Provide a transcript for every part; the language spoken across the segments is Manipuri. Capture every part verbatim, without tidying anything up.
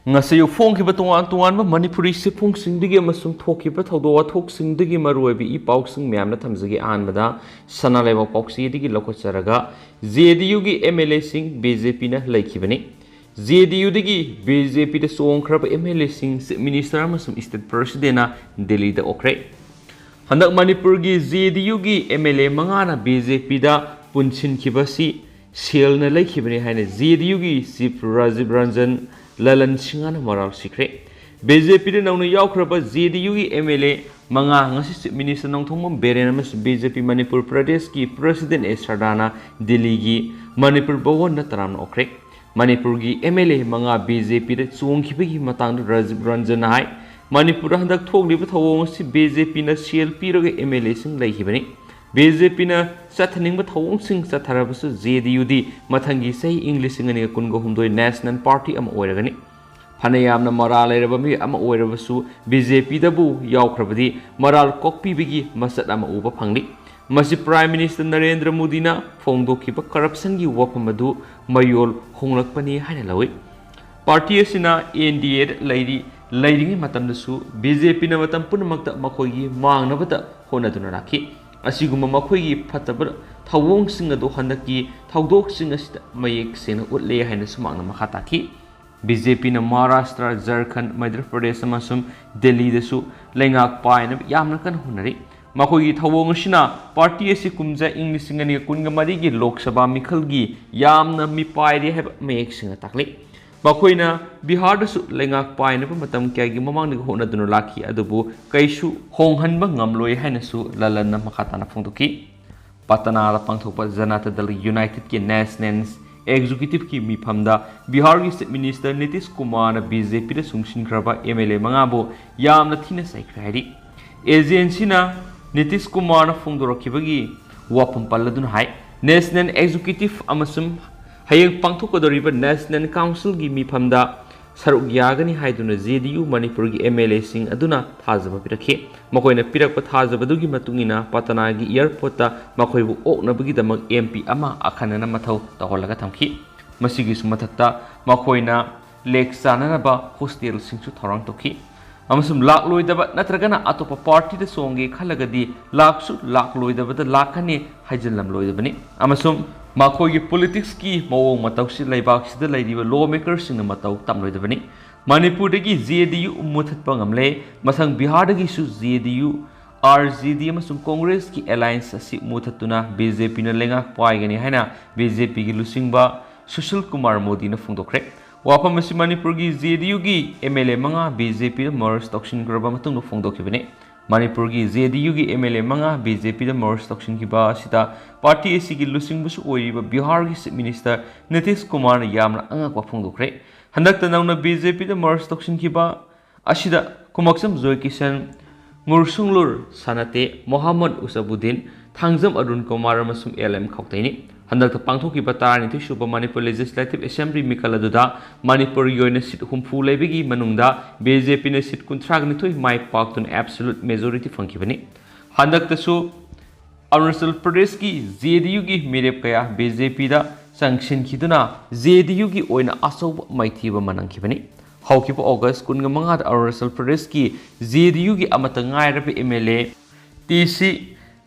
ꯉꯁꯤ ꯐꯣꯡꯈꯤꯕ ꯇꯣꯉꯥꯟ ꯇꯣꯉꯥꯟꯕ ꯃꯅꯤꯄꯨꯔꯤ ꯁꯤꯐꯨꯡꯁꯤꯡꯗꯒꯤ ꯑꯃꯁꯨꯡ ꯊꯣꯛꯈꯤꯕ ꯊꯧꯗꯣꯛ ꯋꯥꯊꯣꯛꯁꯤꯡꯗꯒꯤ ꯃꯔꯨꯑꯣꯏꯕ ꯏ ꯄꯥꯎꯁꯤꯡ ꯃꯌꯥꯝꯅ ꯊꯝꯖꯒꯦ꯫ ꯑꯍꯥꯟꯕꯗ ꯁꯅꯥ ꯂꯩꯕꯥꯛ ꯄꯥꯎꯆꯦꯗꯒꯤ ꯂꯧꯈꯠꯆꯔꯒ, ꯖꯦ ꯗꯤ ꯌꯨꯒꯤ ꯑꯦꯝ ꯑꯦꯜ ꯑꯦꯁꯤꯡ ꯕꯤ ꯖꯦ ꯄꯤꯅ ꯂꯩꯈꯤꯕꯅꯤ꯫ ꯖꯦ ꯗꯤ ꯌꯨꯗꯒꯤ ꯕꯤ ꯖꯦ ꯄꯤꯗ ꯆꯣꯡꯈ꯭ꯔꯕ ꯑꯦꯝ ꯑꯦꯜ ꯑꯦꯁꯤꯡ ꯆꯤꯐ ꯃꯤꯅꯤꯁꯇꯔ ꯑꯃꯁꯨꯡ ꯁ꯭ꯇꯦꯠ ꯄ꯭ꯔꯁꯤꯗꯦꯟꯅ ꯗꯤꯜꯂꯤꯗ ꯑꯣꯛꯈ꯭ꯔꯦ꯫ ꯍꯟꯗꯛ ꯃꯅꯤꯄꯨꯔꯒꯤ ꯖꯦ ꯗꯤ ꯌꯨꯒꯤ ꯑꯦꯝ ꯑꯦꯜ ꯑꯦ ꯃꯉꯥꯅ ꯕꯤ ꯖꯦ ꯄꯤꯗ ꯄꯨꯟꯁꯤꯟꯈꯤꯕꯁꯤ ꯁꯦꯜꯅ ꯂꯩꯈꯤꯕꯅꯤ ꯍꯥꯏꯅ ꯖꯦ ꯗꯤ ꯌꯨꯒꯤ ꯆꯤꯐ ꯔꯥꯖꯤꯕ ꯔꯟꯖꯟ ꯂꯂꯟ ꯁꯤꯡꯍꯅ ꯃꯔꯥꯜ ꯁꯤꯈ꯭ꯔꯦ꯫ ꯕꯤ ꯖꯦ ꯄꯤꯗ ꯅꯧꯅ ꯌꯥꯎꯈ꯭ꯔꯕ ꯖꯦ ꯗꯤ ꯌꯨꯒꯤ ꯑꯦꯝ ꯑꯦꯜ ꯑꯦ ꯃꯉꯥ ꯉꯁꯤ ꯆꯤꯐ ꯃꯤꯅꯤꯁꯇꯔ ꯅꯣꯡꯊꯣꯝꯕꯝ ꯕꯤꯔꯦꯟ ꯑꯃꯁꯨꯡ ꯕꯤ ꯖꯦ ꯄꯤ ꯃꯅꯤꯄꯨꯔ ꯄ꯭ꯔꯗꯦꯁꯀꯤ ꯄ꯭ꯔꯁꯤꯗꯦꯟ ꯑꯦ ꯁꯔꯗꯥꯅ ꯗꯤꯜꯂꯤꯒꯤ ꯃꯅꯤꯄꯨꯔ ꯚꯋꯟꯗ ꯇꯔꯥꯝꯅ ꯑꯣꯛꯈ꯭ꯔꯦ꯫ ꯃꯅꯤꯄꯨꯔꯒꯤ ꯑꯦꯝ ꯑꯦꯜ ꯑꯦ ꯃꯉꯥ ꯕꯤ ꯖꯦ ꯄꯤꯗ ꯆꯣꯡꯈꯤꯕꯒꯤ ꯃꯇꯥꯡꯗ ꯔꯥꯖꯤꯕ ꯔꯟꯖꯟꯅ ꯍꯥꯏ, ꯃꯅꯤꯄꯨꯔꯗ ꯍꯟꯗꯛ ꯊꯣꯛꯂꯤꯕ ꯊꯧꯑꯣꯡ ꯑꯁꯤ ꯕꯤ ꯖꯦ ꯄꯤꯅ ꯁꯦꯜ ꯄꯤꯔꯒ ꯑꯦꯝ ꯑꯦꯜ ꯑꯦꯁꯤꯡ ꯂꯩꯈꯤꯕꯅꯤ꯫ ꯕꯤ ꯖꯦ ꯄꯤꯅ ꯆꯠꯊꯅꯤꯡꯕ ꯊꯧꯑꯣꯡꯁꯤꯡ ꯆꯠꯊꯔꯕꯁꯨ ꯖꯦ ꯗꯤ ꯌꯨꯗꯤ ꯃꯊꯪꯒꯤ ꯆꯍꯤ ꯏꯪ ꯂꯤꯁꯤꯡ ꯑꯅꯤꯒ ꯀꯨꯟꯒ ꯍꯨꯝꯗꯣꯏ ꯅꯦꯁꯅꯦꯜ ꯄꯥꯔꯇꯤ ꯑꯃ ꯑꯣꯏꯔꯒꯅꯤ꯫ ꯐꯅ ꯌꯥꯝꯅ ꯃꯔꯥꯜ ꯂꯩꯔꯕ ꯃꯤꯑꯣꯏ ꯑꯃ ꯑꯣꯏꯔꯕꯁꯨ ꯕꯤ ꯖꯦ ꯄꯤꯗꯕꯨ ꯌꯥꯎꯈ꯭ꯔꯕꯗꯤ ꯃꯔꯥꯜ ꯀꯣꯛꯄꯤꯕꯒꯤ ꯃꯁꯛ ꯑꯃ ꯎꯕ ꯐꯪꯂꯤ꯫ ꯃꯁꯤ ꯄ꯭ꯔꯥꯏꯝ ꯃꯤꯅꯤꯁꯇꯔ ꯅꯔꯦꯟꯗ꯭ꯔ ꯃꯣꯗꯤꯅ ꯐꯣꯡꯗꯣꯛꯈꯤꯕ ꯀꯔꯞꯁꯟꯒꯤ ꯋꯥꯐꯝ ꯑꯗꯨ ꯃꯌꯣꯜ ꯍꯣꯡꯂꯛꯄꯅꯤ ꯍꯥꯏꯅ ꯂꯧꯏ꯫ ꯄꯥꯔꯇꯤ ꯑꯁꯤꯅ ꯑꯦꯟ ꯗꯤ ꯑꯦꯗ ꯂꯩꯔꯤ, ꯂꯩꯔꯤꯉꯩ ꯃꯇꯝꯗꯁꯨ ꯕꯤ ꯖꯦ ꯄꯤꯅ ꯃꯇꯝ ꯄꯨꯝꯅꯃꯛꯇ ꯃꯈꯣꯏꯒꯤ ꯃꯥꯡꯅꯕꯗ ꯍꯣꯠꯅꯗꯨꯅ ꯂꯥꯛꯈꯤ꯫ ꯑꯁꯤꯒꯨꯝꯕ ꯃꯈꯣꯏꯒꯤ ꯐꯠꯇꯕ ꯊꯧꯑꯣꯡꯁꯤꯡ ꯑꯗꯨ ꯍꯟꯗꯛꯀꯤ ꯊꯧꯗꯣꯛꯁꯤꯡ ꯑꯁꯤꯗ ꯃꯌꯦꯛ ꯁꯦꯡꯅ ꯎꯠꯂꯦ ꯍꯥꯏꯅꯁꯨ ꯃꯍꯥꯛꯅ ꯃꯈꯥ ꯇꯥꯈꯤ꯫ ꯕꯤ ꯖꯦ ꯄꯤꯅ ꯃꯍꯥꯔꯥꯁꯇ꯭ꯔ, ꯖꯔꯈꯟ, ꯃꯙ꯭ꯌ ꯄ꯭ꯔꯗꯦꯁ ꯑꯃꯁꯨꯡ ꯗꯦꯜꯂꯤꯗꯁꯨ ꯂꯩꯉꯥꯛ ꯄꯥꯏꯅꯕ ꯌꯥꯝꯅ ꯀꯟꯅ ꯍꯣꯠꯅꯔꯤ꯫ ꯃꯈꯣꯏꯒꯤ ꯊꯧꯑꯣꯡ ꯑꯁꯤꯅ ꯄꯥꯔꯇꯤ ꯑꯁꯤ ꯀꯨꯝꯖꯥ ꯏꯪ ꯂꯤꯁꯤꯡ ꯑꯅꯤꯒ ꯀꯨꯟꯒ ꯃꯔꯤꯒꯤ ꯂꯣꯛ ꯁꯚꯥ ꯃꯤꯈꯜꯒꯤ ꯌꯥꯝꯅ ꯃꯤꯄꯥꯏꯔꯦ ꯍꯥꯏꯕ ꯃꯌꯦꯛ ꯁꯦꯡꯅ ꯇꯥꯛꯂꯤ꯫ ꯃꯈꯣꯏꯅ ꯕꯤꯍꯥꯔꯗꯁꯨ ꯂꯩꯉꯥꯛ ꯄꯥꯏꯅꯕ ꯃꯇꯝ ꯀꯌꯥꯒꯤ ꯃꯃꯥꯡꯗꯒꯤ ꯍꯣꯠꯅꯗꯨꯅ ꯂꯥꯛꯈꯤ, ꯑꯗꯨꯕꯨ ꯀꯩꯁꯨ ꯍꯣꯡꯍꯟꯕ ꯉꯝꯂꯣꯏ ꯍꯥꯏꯅꯁꯨ ꯂꯂꯟꯅ ꯃꯈꯥ ꯇꯥꯅ ꯐꯣꯡꯗꯣꯛꯈꯤ꯫ ꯄꯇꯅꯥꯗ ꯄꯥꯡꯊꯣꯛꯄ ꯖꯅꯇꯥ ꯗꯜ ꯌꯨꯅꯥꯏꯇꯦꯗꯀꯤ ꯅꯦꯁꯅꯦꯜ ꯑꯦꯛꯖꯤꯀ꯭ꯌꯨꯇꯤꯚꯀꯤ ꯃꯤꯐꯝꯗ ꯕꯤꯍꯥꯔꯒꯤ ꯆꯤꯐ ꯃꯤꯅꯤꯁꯇꯔ ꯅꯤꯇꯤꯁ ꯀꯨꯃꯥꯔꯅ ꯕꯤ ꯖꯦ ꯄꯤꯗ ꯆꯨꯡꯁꯤꯟꯈ꯭ꯔꯕ ꯑꯦꯝ ꯑꯦꯜ ꯑꯦ ꯃꯉꯥꯕꯨ ꯌꯥꯝꯅ ꯊꯤꯅ ꯆꯩꯈ꯭ꯔꯦ ꯍꯥꯏꯔꯤ꯫ ꯑꯦꯖꯦꯟꯁꯤꯅ ꯅꯤꯇꯤꯁ ꯀꯨꯃꯥꯔꯅ ꯐꯣꯡꯗꯣꯔꯛꯈꯤꯕꯒꯤ ꯋꯥꯐꯝ ꯄꯜꯂꯗꯨꯅ ꯍꯥꯏ, ꯅꯦꯁꯅꯦꯜ ꯑꯦꯛꯖꯤꯀ꯭ꯌꯨꯇꯤꯚ ꯑꯃꯁꯨꯡ ꯍꯌꯦꯡ ꯄꯥꯡꯊꯣꯛꯀꯗꯧꯔꯤꯕ ꯅꯦꯁꯅꯦꯜ ꯀꯥꯎꯟꯁꯤꯜꯒꯤ ꯃꯤꯐꯝꯗ ꯁꯔꯨꯛ ꯌꯥꯒꯅꯤ ꯍꯥꯏꯗꯨꯅ ꯖꯦ ꯗꯤ ꯌꯨ ꯃꯅꯤꯄꯨꯔꯒꯤ ꯑꯦꯝ ꯑꯦꯜ ꯑꯦꯁꯤꯡ ꯑꯗꯨꯅ ꯊꯥꯖꯕ ꯄꯤꯔꯛꯈꯤ꯫ ꯃꯈꯣꯏꯅ ꯄꯤꯔꯛꯄ ꯊꯥꯖꯕꯗꯨꯒꯤ ꯃꯇꯨꯡ ꯏꯟꯅ ꯄꯇꯅꯥꯒꯤ ꯑꯦꯌꯔꯄꯣꯔꯠꯇ ꯃꯈꯣꯏꯕꯨ ꯑꯣꯛꯅꯕꯒꯤꯗꯃꯛ ꯑꯦꯝ ꯄꯤ ꯑꯃ ꯑꯈꯟꯅꯅ ꯃꯊꯧ ꯇꯧꯍꯜꯂꯒ ꯊꯝꯈꯤ꯫ ꯃꯁꯤꯒꯤꯁꯨ ꯃꯊꯛꯇ ꯃꯈꯣꯏꯅ ꯂꯦꯛ ꯆꯥꯅꯅꯕ ꯍꯣꯁꯇꯦꯜꯁꯤꯡꯁꯨ ꯊꯧꯔꯥꯡ ꯇꯧꯈꯤ꯫ ꯑꯃꯁꯨꯡ ꯂꯥꯛꯂꯣꯏꯗꯕ ꯅꯠꯇ꯭ꯔꯒꯅ ꯑꯇꯣꯞꯄ ꯄꯥꯔꯇꯤꯗ ꯆꯣꯡꯒꯦ ꯈꯜꯂꯒꯗꯤ ꯂꯥꯛꯁꯨ ꯂꯥꯛꯂꯣꯏꯗꯕꯗ ꯂꯥꯛꯀꯅꯤ ꯍꯥꯏꯖꯤꯜꯂꯝꯂꯣꯏꯗꯕꯅꯤ꯫ ꯑꯃꯁꯨꯡ ꯃꯈꯣꯏꯒꯤ ꯄꯣꯂꯤꯇꯤꯛꯁꯀꯤ ꯃꯑꯣꯡ ꯃꯇꯧꯁꯤ ꯂꯩꯕꯥꯛꯁꯤꯗ ꯂꯩꯔꯤꯕ ꯂꯣ ꯃꯦꯀꯔꯁꯤꯡꯅ ꯃꯇꯧ ꯇꯝꯂꯣꯏꯗꯕꯅꯤ꯫ ꯃꯅꯤꯄꯨꯔꯗꯒꯤ ꯖꯦ ꯗꯤ ꯌꯨ ꯃꯨꯊꯠꯄ ꯉꯝꯂꯦ꯫ ꯃꯊꯪ ꯕꯤꯍꯥꯔꯗꯒꯤꯁꯨ J D U, R J ꯗꯤ ꯑꯃꯁꯨꯡ ꯀꯣꯡꯒ꯭ꯔꯦꯁꯀꯤ ꯑꯦꯂꯥꯏꯟꯁ ꯑꯁꯤ ꯃꯨꯊꯠꯇꯨꯅ ꯕꯤ ꯖꯦ ꯄꯤꯅ ꯂꯩꯉꯥꯛ ꯄꯥꯏꯒꯅꯤ ꯍꯥꯏꯅ ꯕꯤ ꯖꯦ ꯄꯤꯒꯤ ꯂꯨꯆꯤꯡꯕ ꯁꯨꯁꯤꯜ ꯀꯨꯃꯥꯔ ꯃꯣꯗꯤꯅ ꯐꯣꯡꯗꯣꯛꯈ꯭ꯔꯦ꯫ ꯋꯥꯐꯝ ꯑꯁꯤ ꯃꯅꯤꯄꯨꯔꯒꯤ ꯖꯦ ꯗꯤ ꯌꯨꯒꯤ ꯑꯦꯝ ꯑꯦꯜ ꯑꯦ ꯃꯉꯥ ꯕꯤ ꯖꯦ ꯄꯤꯗ ꯃꯔꯖ ꯇꯧꯁꯤꯟꯈ꯭ꯔꯕ ꯃꯇꯨꯡꯗ ꯐꯣꯡꯗꯣꯛꯈꯤꯕꯅꯤ꯫ ꯃꯅꯤꯄꯨꯔꯒꯤ ꯖꯦ ꯗꯤ ꯌꯨꯒꯤ ꯑꯦꯝ ꯑꯦꯜ ꯑꯦ ꯃꯉꯥ ꯕꯤ ꯖꯦ ꯄꯤꯗ ꯃꯔꯖ ꯇꯧꯁꯤꯟꯈꯤꯕ ꯑꯁꯤꯗ ꯄꯥꯔꯇꯤ ꯑꯁꯤꯒꯤ ꯂꯨꯆꯤꯡꯕꯁꯨ ꯑꯣꯏꯔꯤꯕ ꯕꯤꯍꯥꯔꯒꯤ ꯆꯤꯐ ꯃꯤꯅꯤꯁꯇꯔ ꯅꯤꯇꯤꯁ ꯀꯨꯃꯥꯔꯅ ꯌꯥꯝꯅ ꯑꯉꯛꯄ ꯐꯣꯡꯗꯣꯛꯈ꯭ꯔꯦ꯫ ꯍꯟꯗꯛꯇ ꯅꯧꯅ ꯕꯤ ꯖꯦ ꯄꯤꯗ ꯃꯔꯖ ꯇꯧꯁꯤꯟꯈꯤꯕ ꯑꯁꯤꯗ ꯈꯨꯃꯛꯆꯝ ꯖꯣꯏꯀꯤꯁꯟ, ꯉꯨꯔꯁꯨꯡꯂꯨꯔ ꯁꯥꯅꯇꯦ, ꯃꯣꯍꯝꯃꯗ ꯎꯁꯕꯨꯗꯤꯟ, ꯊꯥꯡꯖꯝ ꯑꯔꯨꯟ ꯀꯨꯃꯥꯔ ꯑꯃꯁꯨꯡ ꯑꯦꯜ ꯑꯦꯝ ꯈꯧꯇꯩꯅꯤ꯫ ꯍꯟꯗꯛꯇ ꯄꯥꯡꯊꯣꯛꯈꯤꯕ ꯇꯔꯥꯅꯤꯊꯣꯏ ꯁꯨꯕ ꯃꯅꯤꯄꯨꯔ ꯂꯦꯖꯤꯁꯂꯦꯇꯤꯚ ꯑꯦꯁꯦꯝꯕ꯭ꯂꯤ ꯃꯤꯈꯜ ꯑꯗꯨꯗ ꯃꯅꯤꯄꯨꯔꯒꯤ ꯑꯣꯏꯅ ꯁꯤꯠ ꯍꯨꯝꯐꯨ ꯂꯩꯕꯒꯤ ꯃꯅꯨꯡꯗ ꯕꯤ ꯖꯦ ꯄꯤꯅ ꯁꯤꯠ ꯀꯨꯟꯊ꯭ꯔꯥꯒ ꯅꯤꯊꯣꯏ ꯃꯥꯏ ꯄꯥꯛꯇꯨꯅ ꯑꯦꯕꯁꯣꯂꯨꯠ ꯃꯦꯖꯣꯔꯤꯇꯤ ꯐꯪꯈꯤꯕꯅꯤ꯫ ꯍꯟꯗꯛꯇꯁꯨ ꯑꯔꯨꯅꯥꯆꯜ ꯄ꯭ꯔꯗꯦꯁꯀꯤ ꯖꯦ ꯗꯤ ꯌꯨꯒꯤ ꯃꯤꯔꯦꯞ ꯀꯌꯥ ꯕꯤ ꯖꯦ ꯄꯤꯗ ꯆꯪꯁꯤꯟꯈꯤꯗꯨꯅ ꯖꯦ ꯗꯤ ꯌꯨꯒꯤ ꯑꯣꯏꯅ ꯑꯆꯧꯕ ꯃꯥꯏꯊꯤꯕ ꯑꯃ ꯅꯪꯈꯤꯕꯅꯤ꯫ ꯍꯧꯈꯤꯕ ꯑꯣꯒꯁ ꯀꯨꯟꯃꯉꯥꯗ ꯑꯔꯨꯅꯥꯆꯜ ꯄ꯭ꯔꯗꯦꯁꯀꯤ ꯖꯦ ꯗꯤ ꯌꯨꯒꯤ ꯑꯃꯠꯇ ꯉꯥꯏꯔꯕ M L A T C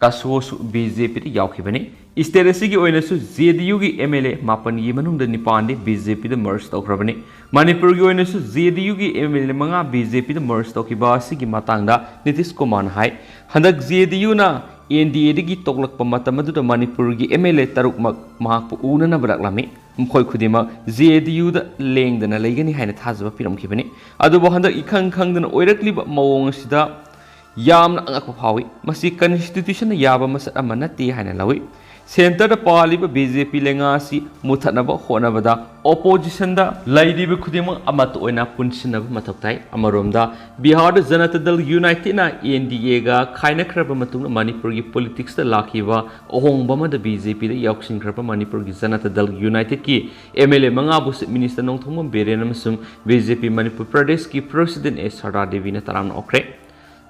ꯀꯥꯁꯨꯑꯣꯁꯨ B J ꯄꯤꯗ ꯌꯥꯎꯈꯤꯕꯅꯤ꯫ ꯁ꯭ꯇꯦꯠ ꯑꯁꯤꯒꯤ ꯑꯣꯏꯅꯁꯨ ꯖꯦ ꯗꯤ ꯌꯨꯒꯤ ꯑꯦꯝ ꯑꯦꯜ ꯑꯦ ꯃꯥꯄꯟꯒꯤ ꯃꯅꯨꯡꯗ ꯅꯤꯄꯥꯟꯗꯤ ꯕꯤ ꯖꯦ ꯄꯤꯗ ꯃꯔꯖ ꯇꯧꯈ꯭ꯔꯕꯅꯤ꯫ ꯃꯅꯤꯄꯨꯔꯒꯤ ꯑꯣꯏꯅꯁꯨ ꯖꯦ ꯗꯤ ꯌꯨꯒꯤ ꯑꯦꯝ ꯑꯦꯜ ꯑꯦ ꯃꯉꯥ ꯕꯤ ꯖꯦ ꯄꯤꯗ ꯃꯔꯖ ꯇꯧꯈꯤꯕ ꯑꯁꯤꯒꯤ ꯃꯇꯥꯡꯗ ꯅꯤꯇꯤꯁ ꯀꯨꯃꯥꯔꯅ ꯍꯥꯏ, ꯍꯟꯗꯛ ꯖꯦ ꯗꯤ ꯌꯨꯅ ꯑꯦꯟ ꯗꯤ ꯑꯦꯗꯒꯤ ꯇꯣꯛꯂꯛꯄ ꯃꯇꯝ ꯑꯗꯨꯗ ꯃꯅꯤꯄꯨꯔꯒꯤ ꯑꯦꯝ ꯑꯦꯜ ꯑꯦ ꯇꯔꯨꯛꯃꯛ ꯃꯍꯥꯛꯄꯨ ꯎꯅꯅꯕ ꯂꯥꯛꯂꯝꯃꯤ꯫ ꯃꯈꯣꯏ ꯈꯨꯗꯤꯡꯃꯛ ꯖꯦ ꯗꯤ ꯌꯨꯗ ꯂꯦꯡꯗꯅ ꯂꯩꯒꯅꯤ ꯍꯥꯏꯅ ꯊꯥꯖꯕ ꯄꯤꯔꯝꯈꯤꯕꯅꯤ꯫ ꯑꯗꯨꯕꯨ ꯍꯟꯗꯛ ꯏꯈꯪ ꯈꯪꯗꯅ ꯑꯣꯏꯔꯛꯂꯤꯕ ꯃꯑꯣꯡ ꯑꯁꯤꯗ ꯌꯥꯝꯅ ꯑꯉꯛꯄ ꯐꯥꯎꯏ꯫ ꯃꯁꯤ ꯀꯟꯁꯇꯤꯇ꯭ꯌꯨꯁꯟꯅ ꯌꯥꯕ ꯃꯁꯛ ꯑꯃ ꯅꯠꯇꯦ ꯍꯥꯏꯅ ꯂꯧꯏ꯫ ꯁꯦꯟꯇꯔꯗ ꯄꯥꯜꯂꯤꯕ ꯕꯤ ꯖꯦ ꯄꯤ ꯂꯩꯉꯥꯛ ꯑꯁꯤ ꯃꯨꯊꯠꯅꯕ ꯍꯣꯠꯅꯕꯗ ꯑꯣꯄꯣꯖꯤꯁꯟꯗ ꯂꯩꯔꯤꯕ ꯈꯨꯗꯤꯡꯃꯛ ꯑꯃꯠꯇ ꯑꯣꯏꯅ ꯄꯨꯟꯁꯤꯟꯅꯕ ꯃꯊꯧ ꯇꯥꯏ꯫ ꯑꯃꯔꯣꯝꯗ ꯕꯤꯍꯥꯔꯗ ꯖꯅꯇꯥ ꯗꯜ ꯌꯨꯅꯥꯏꯇꯦꯗꯅ ꯑꯦꯟ ꯗꯤ ꯑꯦꯒ ꯈꯥꯏꯅꯈ꯭ꯔꯕ ꯃꯇꯨꯡꯗ ꯃꯅꯤꯄꯨꯔꯒꯤ ꯄꯣꯂꯤꯇꯤꯛꯁꯇ ꯂꯥꯛꯈꯤꯕ ꯑꯍꯣꯡꯕ ꯑꯃꯗ ꯕꯤ ꯖꯦ ꯄꯤꯗ ꯌꯥꯎꯁꯤꯟꯈ꯭ꯔꯕ ꯃꯅꯤꯄꯨꯔꯒꯤ ꯖꯅꯇꯥ ꯗꯜ ꯌꯨꯅꯥꯏꯇꯦꯗꯀꯤ ꯑꯦꯝ ꯑꯦꯜ ꯑꯦ ꯃꯉꯥꯕꯨ ꯆꯤꯐ ꯃꯤꯅꯤꯁꯇꯔ ꯅꯣꯡꯊꯣꯝꯕꯝ ꯕꯤꯔꯦꯟ ꯑꯃꯁꯨꯡ ꯕꯤ ꯖꯦ ꯄꯤ ꯃꯅꯤꯄꯨꯔ ꯄ꯭ꯔꯗꯦꯁꯀꯤ ꯄ꯭ꯔꯁꯤꯗꯦꯟ ꯑꯦꯁ ꯁꯔꯗꯥ ꯗꯦꯕꯤꯅ ꯇꯔꯥꯝꯅ ꯑꯣꯛꯈ꯭ꯔꯦ꯫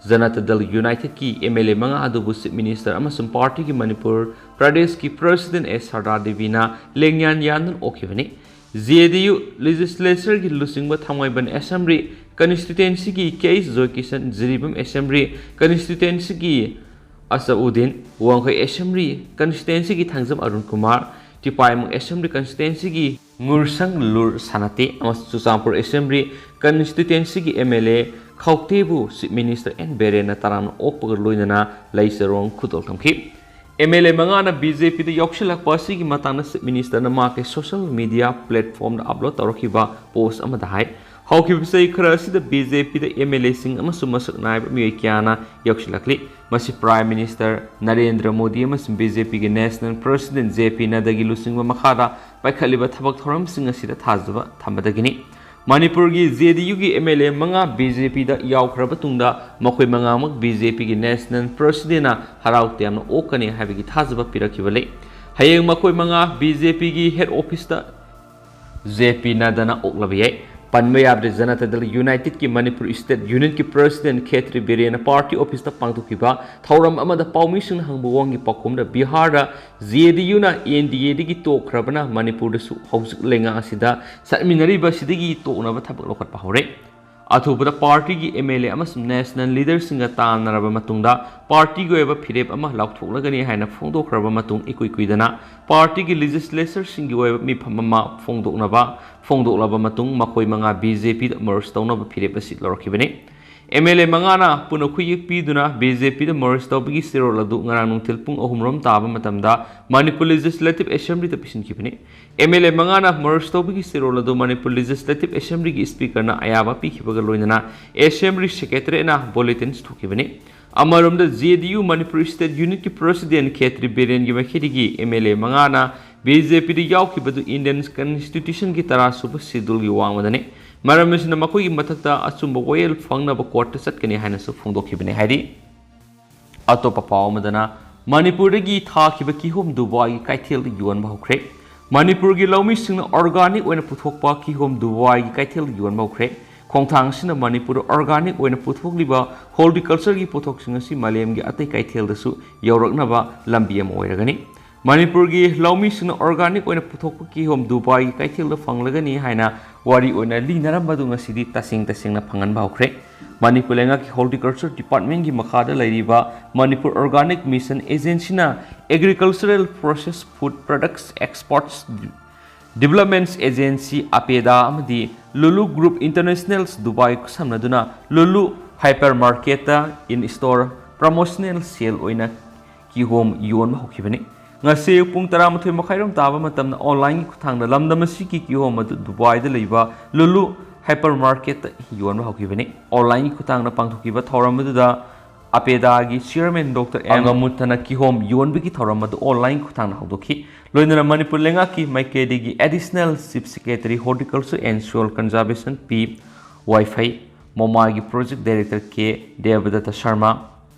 ꯖꯅꯇꯥ ꯗꯜ ꯌꯨꯅꯥꯏꯇꯦꯗꯀꯤ ꯑꯦꯝ ꯑꯦꯜ ꯑꯦ ꯃꯉꯥ ꯑꯗꯨꯕꯨ ꯆꯤꯐ ꯃꯤꯅꯤꯁꯇꯔ ꯑꯃꯁꯨꯡ ꯄꯥꯔꯇꯤꯒꯤ ꯃꯅꯤꯄꯨꯔ ꯄ꯭ꯔꯗꯦꯁꯀꯤ ꯄ꯭ꯔꯁꯤꯗꯦꯟ ꯑꯦꯁ ꯁꯔꯗꯥ ꯗꯦꯕꯤꯅ ꯂꯦꯡꯌꯥꯟ ꯌꯥꯟꯗꯨꯅ ꯑꯣꯛꯈꯤꯕꯅꯤ꯫ ꯖꯦ ꯗꯤ ꯌꯨ ꯂꯦꯖꯤꯁꯂꯦꯆꯔꯒꯤ ꯂꯨꯆꯤꯡꯕ ꯊꯥꯡꯃꯩꯕꯟ ꯑꯦꯁꯦꯝꯕ꯭ꯂꯤ ꯀꯟꯁꯇꯤꯇ꯭ꯋꯦꯟꯁꯤꯒꯤ K S Joykishan, Jiribam assembly ꯀꯟꯁꯇꯤꯇ꯭ꯋꯦꯟꯁꯤꯒꯤ ꯑꯁꯥꯎꯗꯤꯟ, ꯋꯥꯡꯈꯩ ꯑꯦꯁꯦꯝꯕ꯭ꯂꯤ ꯀꯟꯁꯇꯤꯇ꯭ꯋꯦꯟꯁꯤꯒꯤ ꯊꯥꯡꯖꯝ ꯑꯔꯨꯟ ꯀꯨꯃꯥꯔ, ꯇꯤꯄꯥꯏꯃꯨꯡ ꯑꯦꯁꯦꯝꯕ꯭ꯂꯤ ꯀꯟꯁꯇꯤꯇ꯭ꯋꯦꯟꯁꯤꯒꯤ ꯉꯨꯔꯁꯪ ꯂꯨꯔ ꯁꯥꯅꯇꯦ ꯑꯃꯁꯨꯡ ꯆꯨꯔꯆꯥꯟꯄꯨꯔ ꯑꯦꯁꯦꯝꯕ꯭ꯂꯤ ꯀꯟꯁꯇꯤꯇ꯭ꯋꯦꯟꯁꯤꯒꯤ ꯑꯦꯝ ꯑꯦꯜ ꯑꯦ ꯈꯥꯎꯇꯦꯕꯨ ꯆꯤꯐ ꯃꯤꯅꯤꯁꯇꯔ ꯑꯦꯟ ꯕꯤꯔꯦꯟꯅ ꯇꯔꯥꯝꯅ ꯑꯣꯛꯄꯒ ꯂꯣꯏꯅꯅ ꯂꯩ ꯆꯔꯣꯡ ꯈꯨꯗꯣꯜ ꯇꯝꯈꯤ꯫ ꯑꯦꯝ ꯑꯦꯜ ꯑꯦ ꯃꯉꯥꯅ ꯕꯤ ꯖꯦ ꯄꯤꯗ ꯌꯥꯎꯁꯤꯜꯂꯛꯄ ꯑꯁꯤꯒꯤ ꯃꯇꯥꯡꯗ ꯆꯤꯐ ꯃꯤꯅꯤꯁꯇꯔꯅ ꯃꯍꯥꯛꯀꯤ ꯁꯣꯁꯤꯌꯦꯜ ꯃꯤꯗꯤꯌꯥ ꯄ꯭ꯂꯦꯠꯐꯣꯝꯗ ꯑꯞꯂꯣꯗ ꯇꯧꯔꯛꯈꯤꯕ ꯄꯣꯁ ꯑꯃꯗ ꯍꯥꯏ, ꯍꯧꯈꯤꯕ ꯆꯍꯤ ꯈꯔ ꯑꯁꯤꯗ ꯕꯤ ꯖꯦ ꯄꯤꯗ ꯑꯦꯝ ꯑꯦꯜ ꯑꯦꯁꯤꯡ ꯑꯃꯁꯨꯡ ꯃꯁꯛ ꯅꯥꯏꯕ ꯃꯤꯑꯣꯏ ꯀꯌꯥꯅ ꯌꯥꯎꯁꯤꯜꯂꯛꯂꯤ꯫ ꯃꯁꯤ ꯄ꯭ꯔꯥꯏꯝ ꯃꯤꯅꯤꯁꯇꯔ ꯅꯔꯦꯟꯗ꯭ꯔ ꯃꯣꯗꯤ ꯑꯃꯁꯨꯡ ꯕꯤ ꯖꯦ ꯄꯤꯒꯤ ꯅꯦꯁꯅꯦꯜ ꯄ꯭ꯔꯁꯤꯗꯦꯟꯠ ꯖꯦ ꯄꯤ ꯅꯗ꯭ꯗꯥꯒꯤ ꯂꯨꯆꯤꯡꯕ ꯃꯈꯥꯗ ꯄꯥꯏꯈꯠꯂꯤꯕ ꯊꯕꯛ ꯊꯧꯔꯝꯁꯤꯡ ꯑꯁꯤꯗ ꯊꯥꯖꯕ ꯊꯝꯕꯗꯒꯤꯅꯤ꯫ ꯃꯅꯤꯄꯨꯔꯒꯤ ꯖꯦ ꯗꯤ ꯌꯨꯒꯤ ꯑꯦꯝ ꯑꯦꯜ ꯑꯦ ꯃꯉꯥ ꯕꯤ ꯖꯦ ꯄꯤꯗ ꯌꯥꯎꯈ꯭ꯔꯕ ꯇꯨꯡꯗ ꯃꯈꯣꯏ ꯃꯉꯥꯃꯛ ꯕꯤ ꯖꯦ ꯄꯤꯒꯤ ꯅꯦꯁꯅꯦꯜ ꯄ꯭ꯔꯁꯤꯗꯦꯟꯠꯅ ꯍꯔꯥꯎ ꯇꯌꯥꯝꯅ ꯑꯣꯛꯀꯅꯤ ꯍꯥꯏꯕꯒꯤ ꯊꯥꯖꯕ ꯄꯤꯔꯛꯈꯤꯕ ꯂꯩ꯫ ꯍꯌꯦꯡ ꯃꯈꯣꯏ ꯃꯉꯥ ꯕꯤ ꯖꯦ ꯄꯤꯒꯤ ꯍꯦꯗ ꯑꯣꯐꯤꯁꯇ ꯖꯦ ꯄꯤ ꯅꯗ꯭ꯗꯥꯅ ꯑꯣꯛꯂꯕ ꯌꯥꯏ꯫ ꯄꯟꯕ ꯌꯥꯕꯗꯤ ꯖꯅꯇꯥ ꯗꯜ ꯌꯨꯅꯥꯏꯇꯦꯗꯀꯤ ꯃꯅꯤꯄꯨꯔ ꯁ꯭ꯇꯦꯠ ꯌꯨꯅꯤꯠꯀꯤ ꯄ꯭ꯔꯁꯤꯗꯦꯟꯠ ꯈꯦꯇ꯭ꯔꯤ ꯕꯤꯔꯦꯟꯅ ꯄꯥꯔꯇꯤ ꯑꯣꯐꯤꯁꯇ ꯄꯥꯡꯊꯣꯛꯈꯤꯕ ꯊꯧꯔꯝ ꯑꯃꯗ ꯄꯥꯎꯃꯤꯁꯤꯡꯅ ꯍꯪꯕ ꯋꯥꯍꯪꯒꯤ ꯄꯥꯎꯈꯨꯝꯗ ꯕꯤꯍꯥꯔꯗ ꯖꯦ ꯗꯤ ꯌꯨꯅ ꯑꯦꯟ ꯗꯤ ꯑꯦꯗꯒꯤ ꯇꯣꯛꯈ꯭ꯔꯕꯅ ꯃꯅꯤꯄꯨꯔꯗꯁꯨ ꯍꯧꯖꯤꯛ ꯂꯩꯉꯥꯛ ꯑꯁꯤꯗ ꯆꯠꯃꯤꯟꯅꯔꯤꯕ ꯑꯁꯤꯗꯒꯤ ꯇꯣꯛꯅꯕ ꯊꯕꯛ ꯂꯧꯈꯠꯄ ꯍꯧꯔꯦ꯫ ꯑꯊꯨꯕꯗ ꯄꯥꯔꯇꯤꯒꯤ ꯑꯦꯝ ꯑꯦꯜ ꯑꯦ ꯑꯃꯁꯨꯡ ꯅꯦꯁꯅꯦꯜ ꯂꯤꯗꯔꯁꯤꯡꯒ ꯇꯥꯟꯅꯔꯕ ꯃꯇꯨꯡꯗ ꯄꯥꯔꯇꯤꯒꯤ ꯑꯣꯏꯕ ꯐꯤꯔꯦꯞ ꯑꯃ ꯂꯥꯎꯊꯣꯛꯂꯒꯅꯤ ꯍꯥꯏꯅ ꯐꯣꯡꯗꯣꯛꯈ꯭ꯔꯕ ꯃꯇꯨꯡ ꯏꯀꯨꯏ ꯀꯨꯏꯗꯅ ꯄꯥꯔꯇꯤꯒꯤ ꯂꯦꯖꯤꯁꯂꯦꯆꯔꯁꯤꯡꯒꯤ ꯑꯣꯏꯕ ꯃꯤꯐꯝ ꯑꯃ ꯐꯣꯡꯗꯣꯛꯅꯕ ꯐꯣꯡꯗꯣꯛꯂꯕ ꯃꯇꯨꯡ ꯃꯈꯣꯏ ꯃꯉꯥ ꯕꯤ ꯖꯦ ꯄꯤꯗ ꯃꯔꯖ ꯇꯧꯅꯕ ꯐꯤꯔꯦꯞ ꯑꯁꯤ ꯂꯧꯔꯛꯈꯤꯕꯅꯤ꯫ ꯑꯦꯝ ꯑꯦꯜ ꯑꯦ ꯃꯉꯥꯅ ꯄꯨꯟꯅ ꯈꯨꯌꯦꯛ ꯄꯤꯗꯨꯅ ꯕꯤ ꯖꯦ ꯄꯤꯗ ꯃꯔꯖ ꯇꯧꯕꯒꯤ ꯆꯦꯔꯣꯜ ꯑꯗꯨ ꯉꯔꯥꯡ ꯅꯨꯡꯊꯤꯜ ꯄꯨꯡ ꯑꯍꯨꯝ ꯔꯣꯝ ꯇꯥꯕ ꯃꯇꯝꯗ ꯃꯅꯤꯄꯨꯔ ꯂꯦꯖꯤꯁꯂꯦꯇꯤꯚ ꯑꯦꯁꯦꯝꯕ꯭ꯂꯤꯗ ꯄꯤꯁꯤꯟꯈꯤꯕꯅꯤ꯫ ꯑꯦꯝ ꯑꯦꯜ ꯑꯦ ꯃꯉꯥꯅ ꯃꯔꯖ ꯇꯧꯕꯒꯤ ꯆꯦꯔꯣꯜ ꯑꯗꯨ ꯃꯅꯤꯄꯨꯔ ꯂꯦꯖꯤꯁꯂꯦꯇꯤꯚ ꯑꯦꯁꯦꯝꯕ꯭ꯂꯤꯒꯤ ꯁ꯭ꯄꯤꯀꯔꯅ ꯑꯌꯥꯕ ꯄꯤꯈꯤꯕꯒ ꯂꯣꯏꯅꯅ ꯑꯦꯁꯦꯝꯕ꯭ꯂꯤ ꯁꯦꯀ꯭ꯔꯦꯇꯔꯤꯌꯦꯠꯅ ꯕꯨꯂꯦꯇꯤꯟꯁ ꯊꯣꯛꯈꯤꯕꯅꯤ꯫ ꯑꯃꯔꯣꯝꯗ J D U Manipur state ꯌꯨꯅꯤꯠꯀꯤ president ꯈꯦꯇ꯭ꯔꯤ ꯕꯤꯔꯦꯟꯒꯤ ꯃꯥꯏꯀꯩꯗꯒꯤ ꯑꯦꯝ ꯑꯦꯜ ꯑꯦ ꯃꯉꯥꯅ ꯕꯤ ꯖꯦ ꯄꯤꯗ ꯌꯥꯎꯈꯤꯕꯗꯨ ꯏꯟꯗꯤꯌꯟ ꯀꯟꯁꯇꯤꯇ꯭ꯌꯨꯁꯟꯒꯤ ꯇꯔꯥꯁꯨꯕ ꯁꯦꯗꯨꯜꯒꯤ ꯋꯥꯡꯃꯗꯅꯤ꯫ ꯃꯔꯝ ꯑꯁꯤꯅ ꯃꯈꯣꯏꯒꯤ ꯃꯊꯛꯇ ꯑꯆꯨꯝꯕ ꯋꯥꯌꯦꯜ ꯐꯪꯅꯕ ꯀꯣꯔꯠꯇ ꯆꯠꯀꯅꯤ ꯍꯥꯏꯅꯁꯨ ꯐꯣꯡꯗꯣꯛꯈꯤꯕꯅꯤ ꯍꯥꯏꯔꯤ꯫ ꯑꯇꯣꯞꯄ ꯄꯥꯎ ꯑꯃꯗꯅ, ꯃꯅꯤꯄꯨꯔꯗꯒꯤ ꯊꯥꯈꯤꯕ ꯀꯤꯍꯣꯝ ꯗꯨꯕꯥꯏꯒꯤ ꯀꯩꯊꯦꯜꯗ ꯌꯣꯟꯕ ꯍꯧꯈ꯭ꯔꯦ꯫ ꯃꯅꯤꯄꯨꯔꯒꯤ ꯂꯧꯃꯤꯁꯤꯡꯅ ꯑꯣꯔꯒꯥꯅꯤꯛ ꯑꯣꯏꯅ ꯄꯨꯊꯣꯛꯄ ꯀꯤꯍꯣꯝ ꯗꯨꯕꯥꯏꯒꯤ ꯀꯩꯊꯦꯜꯗ ꯌꯣꯟꯕ ꯍꯧꯈ꯭ꯔꯦ꯫ ꯈꯣꯡꯊꯥꯡ ꯑꯁꯤꯅ ꯃꯅꯤꯄꯨꯔꯗ ꯑꯣꯔꯒꯥꯅꯤꯛ ꯑꯣꯏꯅ ꯄꯨꯊꯣꯛꯂꯤꯕ ꯍꯣꯔꯇꯤꯀꯜꯆꯔꯒꯤ ꯄꯣꯠꯊꯣꯛꯁꯤꯡ ꯑꯁꯤ ꯃꯥꯂꯦꯝꯒꯤ ꯑꯇꯩ ꯀꯩꯊꯦꯜꯗꯁꯨ ꯌꯧꯔꯛꯅꯕ ꯂꯝꯕꯤ ꯑꯃ ꯑꯣꯏꯔꯒꯅꯤ꯫ ꯃꯅꯤꯄꯨꯔꯒꯤ ꯂꯧꯃꯤꯁꯤꯡꯅ organic ꯑꯣꯏꯅ ꯄꯨꯊꯣꯛꯄ ꯀꯤꯍꯣꯝ ꯗꯨꯕꯥꯏꯒꯤ ꯀꯩꯊꯦꯜꯗ ꯐꯪꯂꯒꯅꯤ ꯍꯥꯏꯅ ꯋꯥꯔꯤ ꯑꯣꯏꯅ ꯂꯤꯅꯔꯝꯕꯗꯨ ꯉꯁꯤꯗꯤ ꯇꯁꯦꯡ ꯇꯁꯦꯡꯅ ꯐꯪꯍꯟꯕ ꯍꯧꯈ꯭ꯔꯦ꯫ ꯃꯅꯤꯄꯨꯔ ꯂꯩꯉꯥꯛꯀꯤ Horticulture Departmentꯀꯤ ꯃꯈꯥꯗ ꯂꯩꯔꯤꯕ Manipur Organic Mission Agencyꯅ Agricultural Processed Food Products Exports Developments Agency, APEDA, ꯑꯃꯗꯤ Lulu Group International ꯗꯨꯕꯥꯏ ꯈꯨꯠꯁꯝꯅꯗꯨꯅ Lulu Hypermarketꯇ in-store promotional sale ꯑꯣꯏꯅ ꯀꯤꯍꯣꯝ ꯌꯣꯟꯕ ꯍꯧꯈꯤꯕꯅꯤ꯫ ꯉꯁꯤ ꯑꯌꯨꯛ ꯄꯨꯡ ꯇꯔꯥꯃꯥꯊꯣꯏ ꯃꯈꯥꯏꯔꯣꯝ ꯇꯥꯕ ꯃꯇꯝꯗ online ꯒꯤ ꯈꯨꯠꯊꯥꯡꯗ ꯂꯝꯗꯝ ꯑꯁꯤꯒꯤ ꯀꯤꯍꯣꯝ ꯑꯗꯨ ꯗꯨꯕꯥꯏꯗ ꯂꯩꯕ Lulu Hypermarketꯇ ꯌꯣꯟꯕ ꯍꯧꯈꯤꯕꯅꯤ꯫ Online ꯒꯤ ꯈꯨꯠꯊꯥꯡꯗ ꯄꯥꯡꯊꯣꯛꯈꯤꯕ ꯊꯧꯔꯝ ꯑꯗꯨꯗ APEDAꯒꯤ Chairman Doctor ꯑꯦꯝ ꯑꯪꯒꯃꯨꯊꯅ ꯀꯤꯍꯣꯝ ꯌꯣꯟꯕꯒꯤ ꯊꯧꯔꯝ ꯑꯗꯨ online ꯒꯤ ꯈꯨꯠꯊꯥꯡꯗ ꯍꯧꯗꯣꯛꯈꯤ꯫ ꯂꯣꯏꯅꯅ ꯃꯅꯤꯄꯨꯔ ꯂꯩꯉꯥꯛꯀꯤ ꯃꯥꯏꯀꯩꯗꯒꯤ Additional Chief Secretary, Horticulture and Soil Conservation, P ꯋꯥꯏꯐꯩ, ꯃꯣꯃꯥꯒꯤ Project Director K ꯗꯦꯕꯗꯠꯇ Sharma,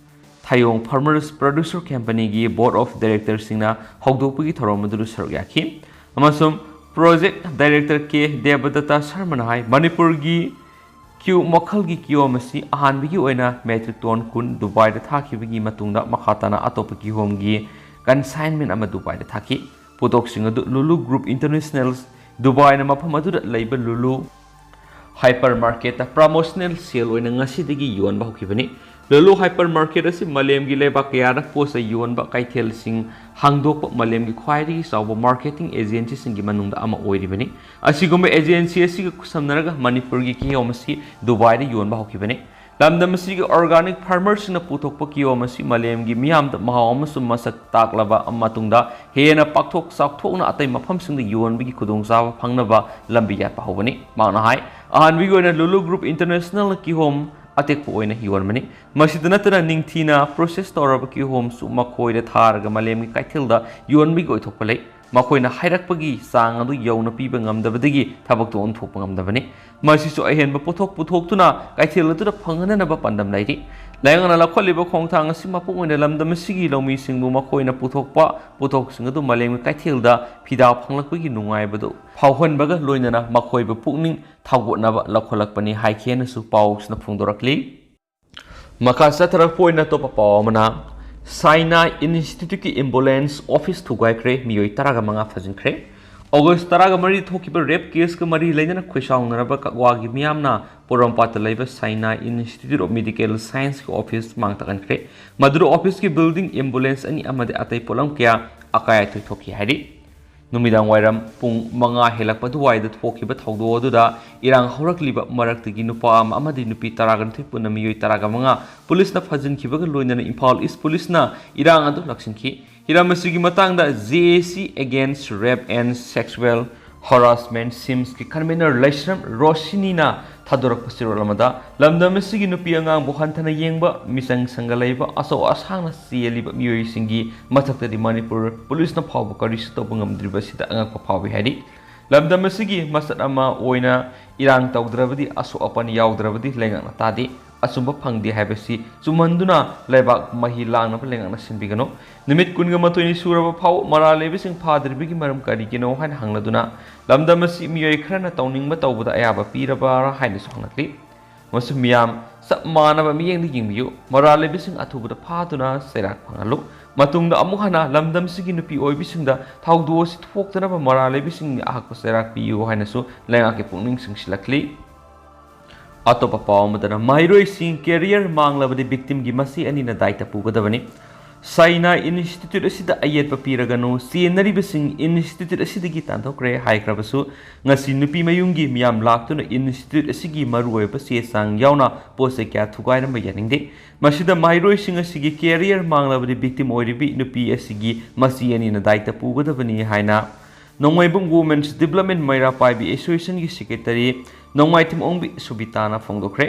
ꯊꯥꯌꯣꯡ Farmers Producer Companyꯒꯤ Board of Directorꯁꯤꯡꯅ ꯍꯧꯗꯣꯛꯄꯒꯤ ꯊꯧꯔꯝ ꯑꯗꯨꯗ ꯁꯔꯨꯛ ꯌꯥꯈꯤ ꯑꯃꯁꯨꯡ Project Director ꯀꯦ ꯗꯦꯕꯗꯠꯇ ꯁꯔꯃꯅ ꯍꯥꯏ, ꯃꯅꯤꯄꯨꯔꯒꯤ ꯀꯤꯎ ꯃꯈꯜꯒꯤ ꯀꯤꯍꯣꯝ ꯑꯁꯤ ꯑꯍꯥꯟꯕꯒꯤ ꯑꯣꯏꯅ metric ton ꯀꯨꯟ ꯗꯨꯕꯥꯏꯗ ꯊꯥꯈꯤꯕꯒꯤ ꯃꯇꯨꯡꯗ ꯃꯈꯥ ꯇꯥꯅ ꯑꯇꯣꯞꯄ ꯀꯤꯍꯣꯝꯒꯤ consignment ꯑꯃ ꯗꯨꯕꯥꯏꯗ ꯊꯥꯈꯤ꯫ ꯄꯣꯠꯊꯣꯛꯁꯤꯡ ꯑꯗꯨ Lulu Group International ꯗꯨꯕꯥꯏꯅ ꯃꯐꯝ ꯑꯗꯨꯗ ꯂꯩꯕ Lulu Hypermarketꯇ promotional sale ꯑꯣꯏꯅ ꯉꯁꯤꯗꯒꯤ ꯌꯣꯟꯕ ꯍꯧꯈꯤꯕꯅꯤ꯫ Lulu Hypermarket ꯑꯁꯤ ꯃꯥꯂꯦꯝꯒꯤ ꯂꯩꯕꯥꯛ ꯀꯌꯥꯗ ꯄꯣꯠ ꯆꯩ ꯌꯣꯟꯕ ꯀꯩꯊꯦꯜꯁꯤꯡ ꯍꯥꯡꯗꯣꯛꯄ ꯃꯥꯂꯦꯝꯒꯤ ꯈ꯭ꯋꯥꯏꯗꯒꯤ ꯆꯥꯎꯕ marketing agencyꯁꯤꯡꯒꯤ ꯃꯅꯨꯡꯗ ꯑꯃ ꯑꯣꯏꯔꯤꯕꯅꯤ꯫ ꯑꯁꯤꯒꯨꯝꯕ agency ꯑꯁꯤꯒ ꯈꯨꯠꯁꯝꯅꯔꯒ ꯃꯅꯤꯄꯨꯔꯒꯤ ꯀꯤꯍꯣꯝ ꯑꯁꯤ ꯗꯨꯕꯥꯏꯗ ꯌꯣꯟꯕ ꯍꯧꯈꯤꯕꯅꯤ꯫ ꯂꯝꯗꯝ ꯑꯁꯤꯒꯤ organic farmerꯁꯤꯡꯅ ꯄꯨꯊꯣꯛꯄ ꯀꯤꯍꯣꯝ ꯑꯁꯤ ꯃꯥꯂꯦꯝꯒꯤ ꯃꯤꯌꯥꯝꯗ ꯃꯍꯥꯎ ꯑꯃꯁꯨꯡ ꯃꯁꯛ ꯇꯥꯛꯂꯕ ꯃꯇꯨꯡꯗ ꯍꯦꯟꯅ ꯄꯥꯛꯊꯣꯛ ꯆꯥꯎꯊꯣꯛꯅ ꯑꯇꯩ ꯃꯐꯝꯁꯤꯡꯗ ꯌꯣꯟꯕꯒꯤ ꯈꯨꯗꯣꯡꯆꯥꯕ ꯐꯪꯅꯕ ꯂꯝꯕꯤ ꯌꯥꯠꯄ ꯍꯧꯕꯅꯤ꯫ ꯃꯍꯥꯛꯅ ꯍꯥꯏ, ꯑꯍꯥꯟꯕꯒꯤ ꯑꯣꯏꯅ Lulu Group Internationalꯅ ꯀꯤꯍꯣꯝ ꯑꯇꯦꯛꯄ ꯑꯣꯏꯅ ꯌꯣꯟꯕꯅꯤ꯫ ꯃꯁꯤꯗ ꯅꯠꯇꯅ ꯅꯤꯡꯊꯤꯅ process ꯇꯧꯔꯕ ꯀꯤꯍꯣꯝꯁꯨ ꯃꯈꯣꯏꯗ ꯊꯥꯔꯒ ꯃꯥꯂꯦꯝꯒꯤ ꯀꯩꯊꯦꯜꯗ ꯌꯣꯟꯕꯒꯤ ꯑꯣꯏꯊꯣꯛꯄ ꯂꯩ꯫ ꯃꯈꯣꯏꯅ ꯍꯥꯏꯔꯛꯄꯒꯤ ꯆꯥꯡ ꯑꯗꯨ ꯌꯧꯅ ꯄꯤꯕ ꯉꯝꯗꯕꯗꯒꯤ ꯊꯕꯛꯇꯨ ꯑꯣꯟꯊꯣꯛꯄ ꯉꯝꯗꯕꯅꯤ꯫ ꯃꯁꯤꯁꯨ ꯑꯍꯦꯟꯕ ꯄꯣꯠꯊꯣꯛ ꯄꯨꯊꯣꯛꯇꯨꯅ ꯀꯩꯊꯦꯜ ꯑꯗꯨꯗ ꯐꯪꯍꯟꯅꯅꯕ ꯄꯥꯟꯗꯝ ꯂꯩꯔꯤ꯫ ꯂꯩꯉꯥꯛꯅ ꯂꯧꯈꯠꯂꯤꯕ ꯈꯣꯡꯊꯥꯡ ꯑꯁꯤ ꯃꯄꯨꯡ ꯑꯣꯏꯅ ꯂꯝꯗꯝ ꯑꯁꯤꯒꯤ ꯂꯧꯃꯤꯁꯤꯡꯕꯨ ꯃꯈꯣꯏꯅ ꯄꯨꯊꯣꯛꯄ ꯄꯣꯠꯊꯣꯛꯁꯤꯡ ꯑꯗꯨ ꯃꯥꯂꯦꯝꯒꯤ ꯀꯩꯊꯦꯜꯗ ꯐꯤꯗꯥ ꯐꯪꯂꯛꯄꯒꯤ ꯅꯨꯡꯉꯥꯏꯕꯗꯨ ꯐꯥꯎꯍꯟꯕꯒ ꯂꯣꯏꯅꯅ ꯃꯈꯣꯏꯕꯨ ꯄꯨꯛꯅꯤꯡ ꯊꯧꯒꯠꯅꯕ ꯂꯧꯈꯠꯂꯛꯄꯅꯤ ꯍꯥꯏꯈꯤ ꯍꯥꯏꯅꯁꯨ ꯄꯥꯎꯁꯤꯅ ꯐꯣꯡꯗꯣꯔꯛꯂꯤ꯫ ꯃꯈꯥ ꯆꯠꯊꯔꯛꯄ ꯑꯣꯏꯅ ꯑꯇꯣꯞꯄ ꯄꯥꯎ ꯑꯃꯅ, ꯁꯥꯏꯅꯥ ꯏꯟꯁꯇꯤꯇ꯭ꯌꯨꯠꯀꯤ ꯑꯦꯝꯕꯨꯂꯦꯟꯁ ꯑꯣꯐꯤꯁ ꯊꯨꯒꯥꯏꯈ꯭ꯔꯦ, ꯃꯤꯑꯣꯏ ꯇꯔꯥꯒ ꯃꯉꯥ ꯐꯥꯖꯤꯟꯈ꯭ꯔꯦ꯫ ꯑꯣꯒꯁ ꯇꯔꯥꯒ ꯃꯔꯤ ꯊꯣꯛꯈꯤꯕ ꯔꯦꯞ ꯀꯦꯁꯀ ꯃꯔꯤ ꯂꯩꯅꯅ ꯈꯣꯏꯁꯥꯎꯅꯔꯕ ꯀꯛꯋꯥꯒꯤ ꯃꯤꯌꯥꯝꯅ ꯄꯣꯔꯣꯝꯄꯥꯠꯇ ꯂꯩꯕ ꯁꯥꯏꯅꯥ ꯏꯟꯁꯇꯤꯇ꯭ꯌꯨꯠ ꯑꯣꯐ ꯃꯦꯗꯤꯀꯦꯜ ꯁꯥꯏꯟꯁꯀꯤ ꯑꯣꯐꯤꯁ ꯃꯥꯡ ꯇꯥꯛꯍꯟꯈ꯭ꯔꯦ꯫ ꯃꯗꯨꯗ ꯑꯣꯐꯤꯁꯀꯤ ꯕꯤꯜꯗꯤꯡ, ꯑꯦꯝꯕꯨꯂꯦꯟꯁ ꯑꯅꯤ ꯑꯃꯗꯤ ꯑꯇꯩ ꯄꯣꯠꯂꯝ ꯀꯌꯥ ꯑꯀꯥꯏ ꯑꯇꯣꯏ ꯊꯣꯛꯈꯤ ꯍꯥꯏꯔꯤ꯫ ꯅꯨꯃꯤꯗꯥꯡ ꯋꯥꯏꯔꯝ ꯄꯨꯡ ꯃꯉꯥ ꯍꯦꯜꯂꯛꯄ ꯑꯗꯨꯋꯥꯏꯗ ꯊꯣꯛꯈꯤꯕ ꯊꯧꯗꯣꯛ ꯑꯗꯨꯗ ꯏꯔꯥꯡ ꯍꯧꯔꯛꯂꯤꯕ ꯃꯔꯛꯇꯒꯤ ꯅꯨꯄꯥ ꯑꯃ ꯑꯃꯗꯤ ꯅꯨꯄꯤ ꯇꯔꯥꯒ ꯅꯤꯊꯣꯏ ꯄꯨꯟꯅ ꯃꯤꯑꯣꯏ ꯇꯔꯥꯒ ꯃꯉꯥ ꯄꯨꯂꯤꯁꯅ ꯐꯥꯖꯤꯟꯈꯤꯕꯒ ꯂꯣꯏꯅꯅ ꯏꯝꯐꯥꯜ ꯏꯁ ꯄꯨꯂꯤꯁꯅ ꯏꯔꯥꯡ ꯑꯗꯨ ꯂꯥꯛꯁꯤꯟꯈꯤ꯫ ꯍꯤꯔꯝ ꯑꯁꯤꯒꯤ ꯃꯇꯥꯡꯗ J A C Against Rape and Sexual Harassment, ꯁꯤꯝꯁꯀꯤ ꯀꯟꯚꯦꯅꯔ ꯂꯩꯁ꯭ꯔꯝ ꯔꯣꯁꯤꯅꯤꯅ ꯊꯥꯗꯣꯔꯛꯄ ꯆꯦꯔꯣꯜ ꯑꯃꯗ, ꯂꯝꯗꯝ ꯑꯁꯤꯒꯤ ꯅꯨꯄꯤ ꯑꯉꯥꯡꯕꯨ ꯍꯟꯊꯅ ꯌꯦꯡꯕ, ꯃꯤꯆꯪ ꯁꯪꯒ ꯂꯩꯕ, ꯑꯆꯧ ꯑꯁꯥꯡꯅ ꯆꯦꯜꯂꯤꯕ ꯃꯤꯑꯣꯏꯁꯤꯡꯒꯤ ꯃꯊꯛꯇꯗꯤ ꯃꯅꯤꯄꯨꯔ ꯄꯨꯂꯤꯁꯅ ꯐꯥꯎꯕ ꯀꯔꯤꯁꯨ ꯇꯧꯕ ꯉꯝꯗ꯭ꯔꯤꯕ ꯑꯁꯤꯗ ꯑꯉꯛꯄ ꯐꯥꯎꯏ ꯍꯥꯏꯔꯤ꯫ ꯂꯝꯗꯝ ꯑꯁꯤꯒꯤ ꯃꯆꯠ ꯑꯃ ꯑꯣꯏꯅ ꯏꯔꯥꯡ ꯇꯧꯗ꯭ꯔꯕꯗꯤ, ꯑꯁꯣꯛ ꯑꯄꯟ ꯌꯥꯎꯗ꯭ꯔꯕꯗꯤ ꯂꯩꯉꯥꯛꯅ ꯇꯥꯗꯦ꯫ ꯑꯆꯨꯝꯕ ꯐꯪꯗꯦ ꯍꯥꯏꯕꯁꯤ ꯆꯨꯝꯍꯟꯗꯨꯅ ꯂꯩꯕꯥꯛ ꯃꯍꯤ ꯂꯥꯡꯅꯕ ꯂꯩꯉꯥꯛꯅ ꯁꯤꯟꯕꯤꯒꯅꯨ꯫ ꯅꯨꯃꯤꯠ ꯀꯨꯟꯒ ꯃꯥꯊꯣꯏꯅꯤ ꯁꯨꯔꯕ ꯐꯥꯎ ꯃꯔꯥꯜ ꯂꯩꯕꯁꯤꯡ ꯐꯥꯗ꯭ꯔꯤꯕꯒꯤ ꯃꯔꯝ ꯀꯔꯤꯒꯤꯅꯣ ꯍꯥꯏꯅ ꯍꯪꯂꯗꯨꯅ, ꯂꯝꯗꯝ ꯑꯁꯤ ꯃꯤꯑꯣꯏ ꯈꯔꯅ ꯇꯧꯅꯤꯡꯕ ꯇꯧꯕꯗ ꯑꯌꯥꯕ ꯄꯤꯔꯕ꯭ꯔꯥ ꯍꯥꯏꯅꯁꯨ ꯍꯪꯂꯛꯂꯤ꯫ ꯑꯃꯁꯨꯡ ꯃꯤꯌꯥꯝ ꯆꯞ ꯃꯥꯟꯅꯕ ꯃꯤꯠꯌꯦꯡꯗ ꯌꯦꯡꯕꯤꯌꯨ꯫ ꯃꯔꯥꯜ ꯂꯩꯕꯁꯤꯡ ꯑꯊꯨꯕꯗ ꯐꯥꯗꯨꯅ ꯆꯩꯔꯥꯛ ꯐꯪꯍꯜꯂꯨ꯫ ꯃꯇꯨꯡꯗ ꯑꯃꯨꯛ ꯍꯟꯅ ꯂꯝꯗꯝꯁꯤꯒꯤ ꯅꯨꯄꯤ ꯑꯣꯏꯕꯤꯁꯤꯡꯗ ꯊꯧꯗꯣꯛ ꯑꯁꯤ ꯊꯣꯛꯇꯅꯕ ꯃꯔꯥꯜ ꯂꯩꯕꯁꯤꯡꯅ ꯑꯍꯛꯄ ꯆꯩꯔꯥꯛ ꯄꯤꯌꯨ ꯍꯥꯏꯅꯁꯨ ꯂꯩꯉꯥꯛꯀꯤ ꯄꯨꯛꯅꯤꯡ ꯆꯤꯡꯁꯤꯜꯂꯛꯂꯤ꯫ ꯑꯇꯣꯞꯄ ꯄꯥꯎ ꯑꯃꯗꯅ, ꯃꯍꯩꯔꯣꯏꯁꯤꯡ ꯀꯦꯔꯤꯌꯔ ꯃꯥꯡꯂꯕꯗꯤ ꯚꯤꯛꯇꯤꯝꯒꯤ ꯃꯆꯦ ꯑꯅꯤꯅ ꯗꯥꯏꯇ ꯄꯨꯒꯗꯕꯅꯤ꯫ ꯁꯥꯏꯅꯥ ꯏꯟꯁꯇꯤꯇ꯭ꯌꯨꯠ ꯑꯁꯤꯗ ꯑꯌꯦꯠꯄ ꯄꯤꯔꯒꯅꯨ, ꯆꯦꯟꯅꯔꯤꯕꯁꯤꯡ ꯏꯟꯁꯇꯤꯇ꯭ꯌꯨꯠ ꯑꯁꯤꯗꯒꯤ ꯇꯥꯟꯊꯣꯛꯈ꯭ꯔꯦ ꯍꯥꯏꯈ꯭ꯔꯕꯁꯨ, ꯉꯁꯤ ꯅꯨꯄꯤ ꯃꯌꯨꯝꯒꯤ ꯃꯤꯌꯥꯝ ꯂꯥꯛꯇꯨꯅ ꯏꯟꯁꯇꯤꯇ꯭ꯌꯨꯠ ꯑꯁꯤꯒꯤ ꯃꯔꯨꯑꯣꯏꯕ ꯆꯦ ꯆꯥꯡ ꯌꯥꯎꯅ ꯄꯣꯠ ꯆꯩ ꯀꯌꯥ ꯊꯨꯒꯥꯏꯔꯝꯕ ꯌꯥꯅꯤꯡꯗꯦ꯫ ꯃꯁꯤꯗ ꯃꯍꯩꯔꯣꯏꯁꯤꯡ ꯑꯁꯤꯒꯤ ꯀꯦꯔꯤꯌꯔ ꯃꯥꯡꯂꯕꯗꯤ ꯚꯤꯛꯇꯤꯝ ꯑꯣꯏꯔꯤꯕꯤ ꯅꯨꯄꯤ ꯑꯁꯤꯒꯤ ꯃꯆꯦ ꯑꯅꯤꯅ ꯗꯥꯏꯇ ꯄꯨꯒꯗꯕꯅꯤ ꯍꯥꯏꯅ ꯅꯣꯡꯃꯥꯏꯕꯨꯡ Women's Development ꯃꯩꯔꯥ ꯄꯥꯏꯕꯤ ꯑꯦꯁꯣꯁꯤꯌꯦꯁꯟꯒꯤ ꯁꯦꯀ꯭ꯔꯦꯇꯔꯤ ꯅꯣꯡꯃꯥꯏꯊꯦꯝ ꯑꯣꯡꯕꯤ ꯁꯨꯕꯤꯇꯥꯅ ꯐꯣꯡꯗꯣꯛꯈ꯭ꯔꯦ꯫